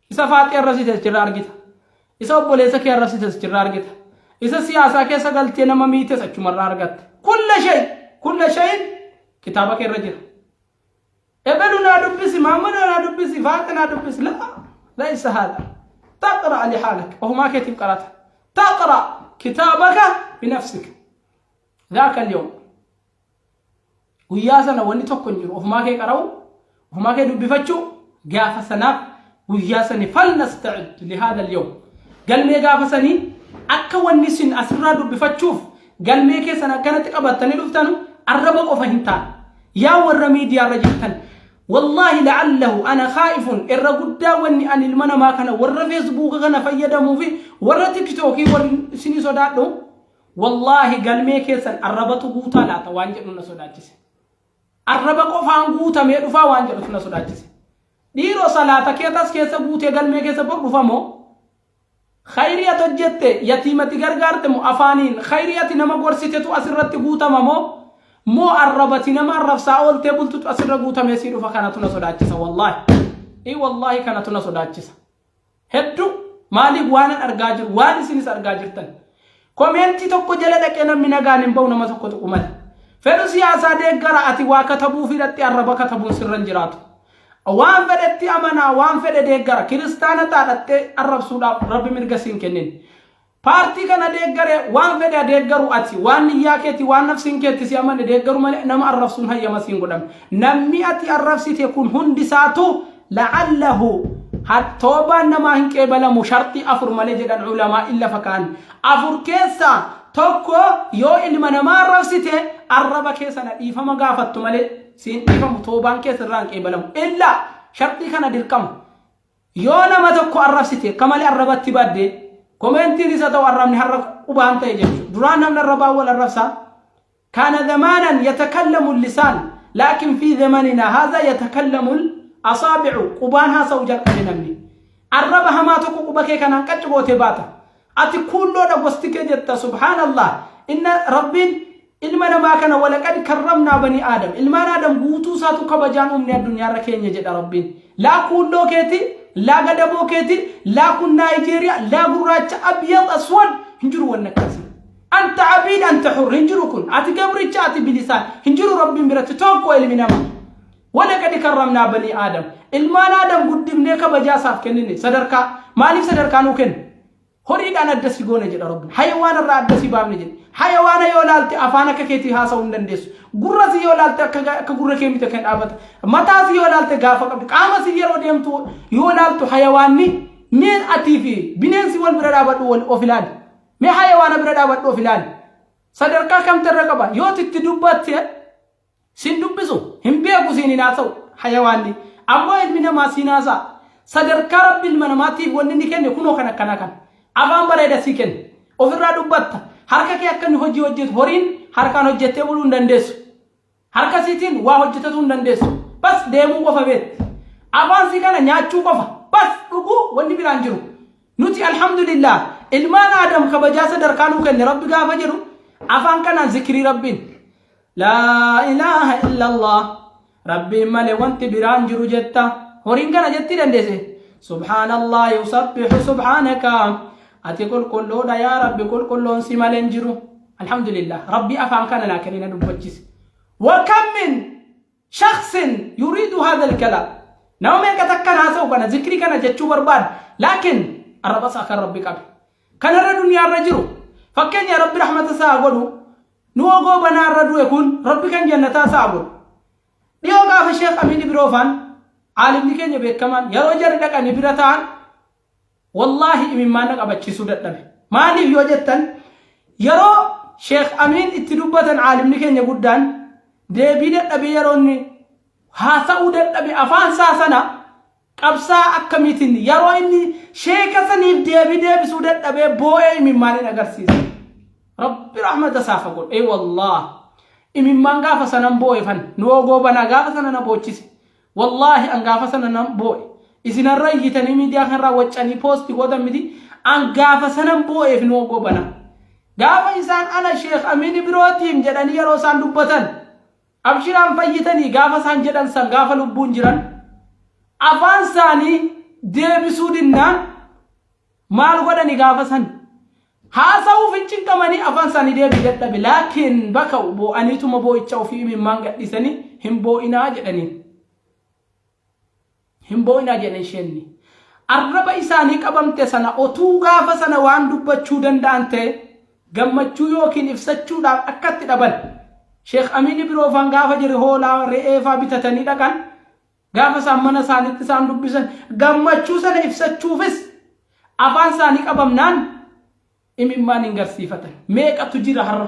Isa faaxii arrabsite achirraa argita. Isa obboleessa kee arrabsite achirraa argita. Isa siyaasaa keessa galtee nama miites achumarraa argatta. Kulla shay kulla shayin kitaaba kee irra jira. Ebelu naa dubbisi, Maammadoo naa dubbisi, Faaxe naa dubbisi. Laa, laysa haadha. Taqra lihaalak. Ofumaa keetiif qarata. Taqra kitaabaka binafsika. Dhaaka al-yawm. Guyyaa sana wanni tokko hin jiru. Ofumaa kee qara'u, ofumaa kee dubbifachuu gaafa sanaaf guyyaa sani falnasta'id lihaadha al-yawm. Galmee gaafa sanii akka wanni isin asirraa dubbifachuuf galmee keessan akkanatti qabattanii dhuftanu arraba qofa hin taane. Yaa warra miidiyaarra jirtan wallaahi la'allahu ana khaa'ifun irra guddaa wanni ani ilma namaa kana warra feesbuuka kana fayyadamuu fi warra tiktookii warri isinii sodaadhu wallaahi galmee keessan arrabatu guutaa laata waan jedhu na sodaachise. Arraba qofaan guutamee dhufaa waan jedhutu na sodaachise. Dhiiroo salaata keetas keessa guutee galmee keessa bor dhufamoo Khayrii ati hojjette yatiimati gargaarte moo afaaniin khayrii ati nama gorsitetu asirratti guutama moo moo arrabati nama arrabsaa ooltee bultutu asirra guutamee sii dhufa kanatu na sodaachisa wallaahi i wallaahi kanatu na sodaachisa hedduu maaliif waanan argaa jiru waan isinis argaa jirtan komeentii tokko jala dhaqee namni nagaan hin ba'u nama tokko tuqu malee fedhu siyaasaa deeggara ati waa katabuu fidhatti arraba katabuun sirra hin jiraatu Waan fedhetti amanaa, waan fedhe deeggara. Kiristaana ta'a dhattee arrabsuudhaaf Rabbi mirga siin kennin. Paartii kana deeggare waan fedhe deeggaru ati waan niyyaa keeti waan nafsiin keetti si amanne deeggaru malee nama arrabsuun hayyama siin godhamne. Namni ati arrabsite kun hundisaatu la'allahu toobaan namaa hin qeebalamu sharxii afur malee jedhan ulamaa illa fakkaan. Afur keessaa tokko yoo ilma namaa arrabsite arraba kee sana dhiifama gaafattu malee siin dhiifamu toobaan kee sirraa hin qeebalamu. Illa sharxii kana dirqama. Yoo nama tokko arrabsite akka malee arrabatti badde komentiin isa ta'u arrabni har'a qubaan ta'e jechuudha. Duraan namni arrabaan wal arrabsaa. Kaana zamaanan yatakallamu lisaan laakin fi zamanina haadha yatakallamu asaabi'u qubaan haasa'u jalqabe namni. Arraba hamaa tokko quba kee kanaan qacci gootee baata. Ati kuulloodha gosti kee jetta subhaanallah. Inna rabbiin ilma namaa kana walaqad karramnaa banii aadam. Ilmaan aadam guutuu isaatu kabajaan uumne addunyaarra keenya jedha rabbiin. Laa kuulloo keeti, laa gadaboo keeti, laa kun Naayijeeriyaa, laa gurraacha abyad aswad hin jiru wanni akkasii. Anta abiid anta hur hin jiru kun. Ati gabricha ati bilisaan hin jiru rabbiin biratti tokko ilmi namaa. Walaqad karramnaa banii aadam. Ilmaan aadam guddifnee kabajaa isaaf kennine sadarkaa maaliif sadarkaa nuu kenne? Horiidhaan adda si goone jedha Rabbiin. Hayawaana irraa adda si baafne jedhe. Hayawaana yoo laalte afaan akka keetii haasa'uu hin dandeessu. Gurra si yoo laalte akka gurra kee miti kan dhaabata. Mataa si yoo laalte gaafa qabdi. Qaama si yeroo deemtu yoo laaltu hayawaanni mee atii fi bineensi wal bira dhaabadhu wal of ilaali. Mee hayawaana bira dhaabadhu of ilaali. Sadarkaa kamtu irra qaba? Yoo itti dubbatte Sin dubbisu, hin beeku siin hin haasa'u hayawaanni. Ammoo ilmi namaa siin haasa'a. Sadarkaa Rabbi ilma namaatiif wanni inni kenne kunoo kan akkanaa kana. Afaan bareeda sii kenne. Ofirraa dubbatta. Harka kee akka inni hojii hojjetu horiin harkaan hojjettee buluu hin dandeessu. Harka siitiin waa hojjetatuu hin dandeessu. Bas deemuu qofa beekti. Afaan sii kana nyaachuu qofa. Bas dhuguu wanni biraan jiru. Nuti alhamdulillah ilmaan Aadam kabajaa sadarkaa nuu kenne Rabbi gaafa jedhu afaan kanaan zikirii Rabbiin. Laa ilaaha illallah. Rabbiin malee wanti biraan jiru jetta. Horiin kana jettii dandeesse. Subhaanallah yusabbihu subhaanaka. Ati qulqulluudha yaa Rabbi qulqulluun si malee hin jiru. Alhamdulillah. Rabbi afaan kana naa kennee na dubbachise. Wa kam min shakhsin yuriidu haadha al-kalaam. Nama meeqa takkan haasa'u kana zikrii kana jechuu barbaada. Laakiin arraba isaa kan Rabbi qabe. Kanarra duniyaarra jiru. Fakkeenya Rabbi rahmata isaa godhu. Nuhoo Goobanaa irra du'e kun Rabbi kan jannataa isaa godhu. Dhiyoo gaafa Sheekh Amiin Ibroofaan aalimni keenya beekamaan yeroo jarri dhaqanii bira ta'an wallaahi imimmaan na qabachiisuu dadhabe. Maaliif yoo jettan yeroo Sheekh Amiin itti dubbatan aalimni keenya guddaan deebii dadhabee yeroo inni haasa'uu dadhabe afaan isaa sana qabsaa akkamiitiin yeroo inni sheeka saniif deebii deebisuu dadhabee boo'ee imimmaaniin agarsiisa. Rabbi rahmata isaaf haa godhu. Ee wallaah. Imimmaan gaafa sanan boo'e fan nu'oo goobanaa gaafa sana na boochise. Wallaahi an gaafa sana nan boo'e. Isin har'a iyyitanii miidiyaa kanarraa waccanii poosti gootan miti. An gaafa sanan boo'eef nu'oo goobanaa. Gaafa isaan ana Sheekh Amiin Birootiin jedhanii yeroo isaan dubbatan Abshiraan fayyitanii gaafa isaan jedhan san gaafa lubbuun jiran afaan isaanii deebisuu dinnaan maal godhani gaafa san haasa'uuf hin cinqamanii afaan isaanii deebii dadhabe laakiin baka'u boo'aniituma boo'icha ofii imimmaan gadhiisanii hin boo'inaa jedhaniin. Hin boo'inaa jedhan isheenni. Arraba isaanii qabamte sana otuu gaafa sana waan dubbachuu danda'an ta'e gammachuu yookiin ibsachuudhaaf akka itti dhaban. Sheekh Amiin Ibiroofaan gaafa jiri hoolaa re'eefaa bitatanii dhaqan gaafa isaan mana isaaniitti isaan dubbisan gammachuu sana ibsachuufis afaan isaanii qabamnaan imimmaan hin garsiifatan. Meeqatu jira har'a?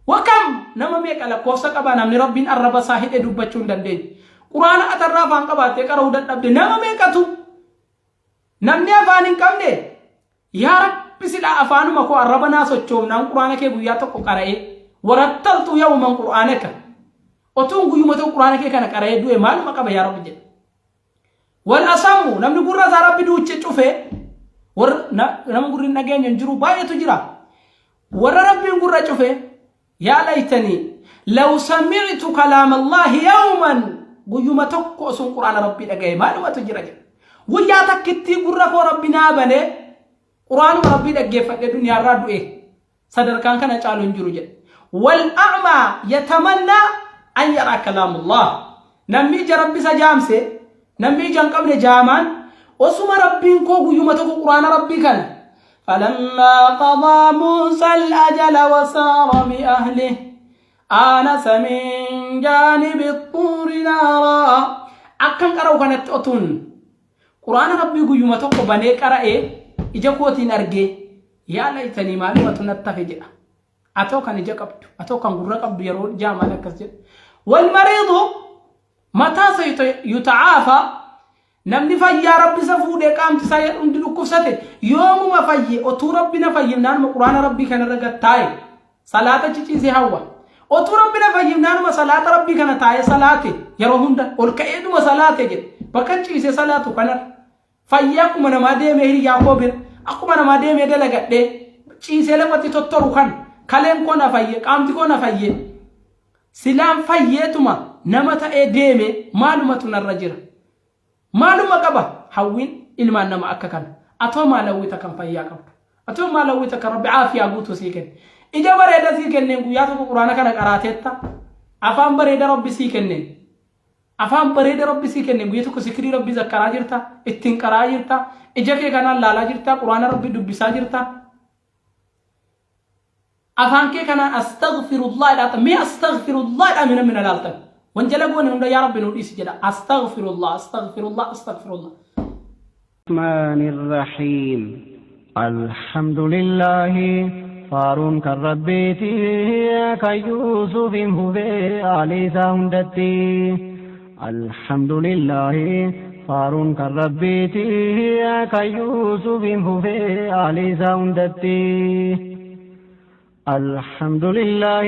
Wakam nama meeqa lakkoofsa qabaa namni Rabbiin arraba isaa hidhee dubbachuu hin dandeenye. Quraana atarraa afaan qabaattee qara'uu dadhabde nama meeqatu? Namni afaan hin qabne yaa Rabbi silaa afaanuma koo arraba naa sochoomnaan quraana kee guyyaa tokko qara'ee warattaltu yawman quraanaka otuun guyyuma tokko quraana kee kana qara'ee du'e maaluma qaba yaa Rabbi jedhe. Wal asammu namni gurra isaa Rabbi duuche cufe warra nama gurri hin dhageenye hin jiru baay'eetu jira. Warra Rabbiin gurra cufe yaa laytanii law sami'tu kalaam Allaahi yawman guyyuma tokko osoon quraana Rabbii dhagaye maalumatu jira jedha. Guyyaa takkittii gurra koo Rabbi naa banee quraanuma Rabbii dhaggeeffadhee duniyaarraa du'e sadarkaan kana caalu hin jiru jedhe. Wal a'maa yatamannaa an yaraa kalaamullah. Namni ija Rabbi isa jaamse, namni ija hin qabne jaamaan, osuma Rabbiin koo guyyuma tokko quraana Rabbii kana. فلما قضى موسى الأجل وسار بأهله آنس من جانب الطور نارا. Akkan qara'u kanatti otuun quraana rabbii guyyuma tokko banee qara'ee ija kootiin argee, yaa laytanii, maalumatu natti hafe jedha. Atoo kan ija qabdu, atoo kan gurra qabdu, yeroo jaamaan akkas jedha. والمريض متى يتعافى? Namni fayyaa rabbi isa fuudhee qaamti isaa hundi dhukkubsate yoomuma fayye? Otuu rabbi na fayyifnaanuma quraana rabbii kanarra gattaa'e salaata ciciisee hawwa. Otuu rabbi na fayyifnaanuma salaata rabbii kana taa'ee salaate, yeroo hunda ol ka'eedhuma salaate jedhe. Bakka ciisee salaatu kanarra fayyee akkuma namaa deemee hiriyaa koo bira, akkuma namaa deemee dalagadhee ciisee lafatti tottoru kan kaleen koo na fayye, qaamti koo na fayye, silaan fayyeetuma nama ta'ee deeme, maalumatu narra jira, maaluma qaba? Hawwiin ilmaan nama akka kana. Atoo maal hawwita kan fayyaa qabdu? Atoo maal hawwita kan rabbi aafiyaa guutuu sii kenne, ija bareeda sii kenneen? Guyyaa tokko quraana kana qaraateetta? Afaan bareeda rabbi sii kenneen, afaan bareeda rabbi sii kenneen, guyyaa tokko zikrii rabbi zakkaraa jirta, ittiin qaraa jirta, ija kee kanaan laalaa jirta, quraana rabbi dubbisaa jirta, afaan kee kanaan astaghfirullah jedhaa? Mee astaghfirullah jedhaa. Mina mina laaltan wanjala goone hunda yaa rabbi nu dhiisi jedha. Astaghfirullah, astaghfirullah, astaghfirullah. الرحمن الرحيم. الحمد لله faaruun kan rabbiiti, kan Yuusufin fufee aalii hundatti. الحمد لله faaruun kan rabbiiti, kan Yuusufin fufee aalii hundatti. الحمد لله.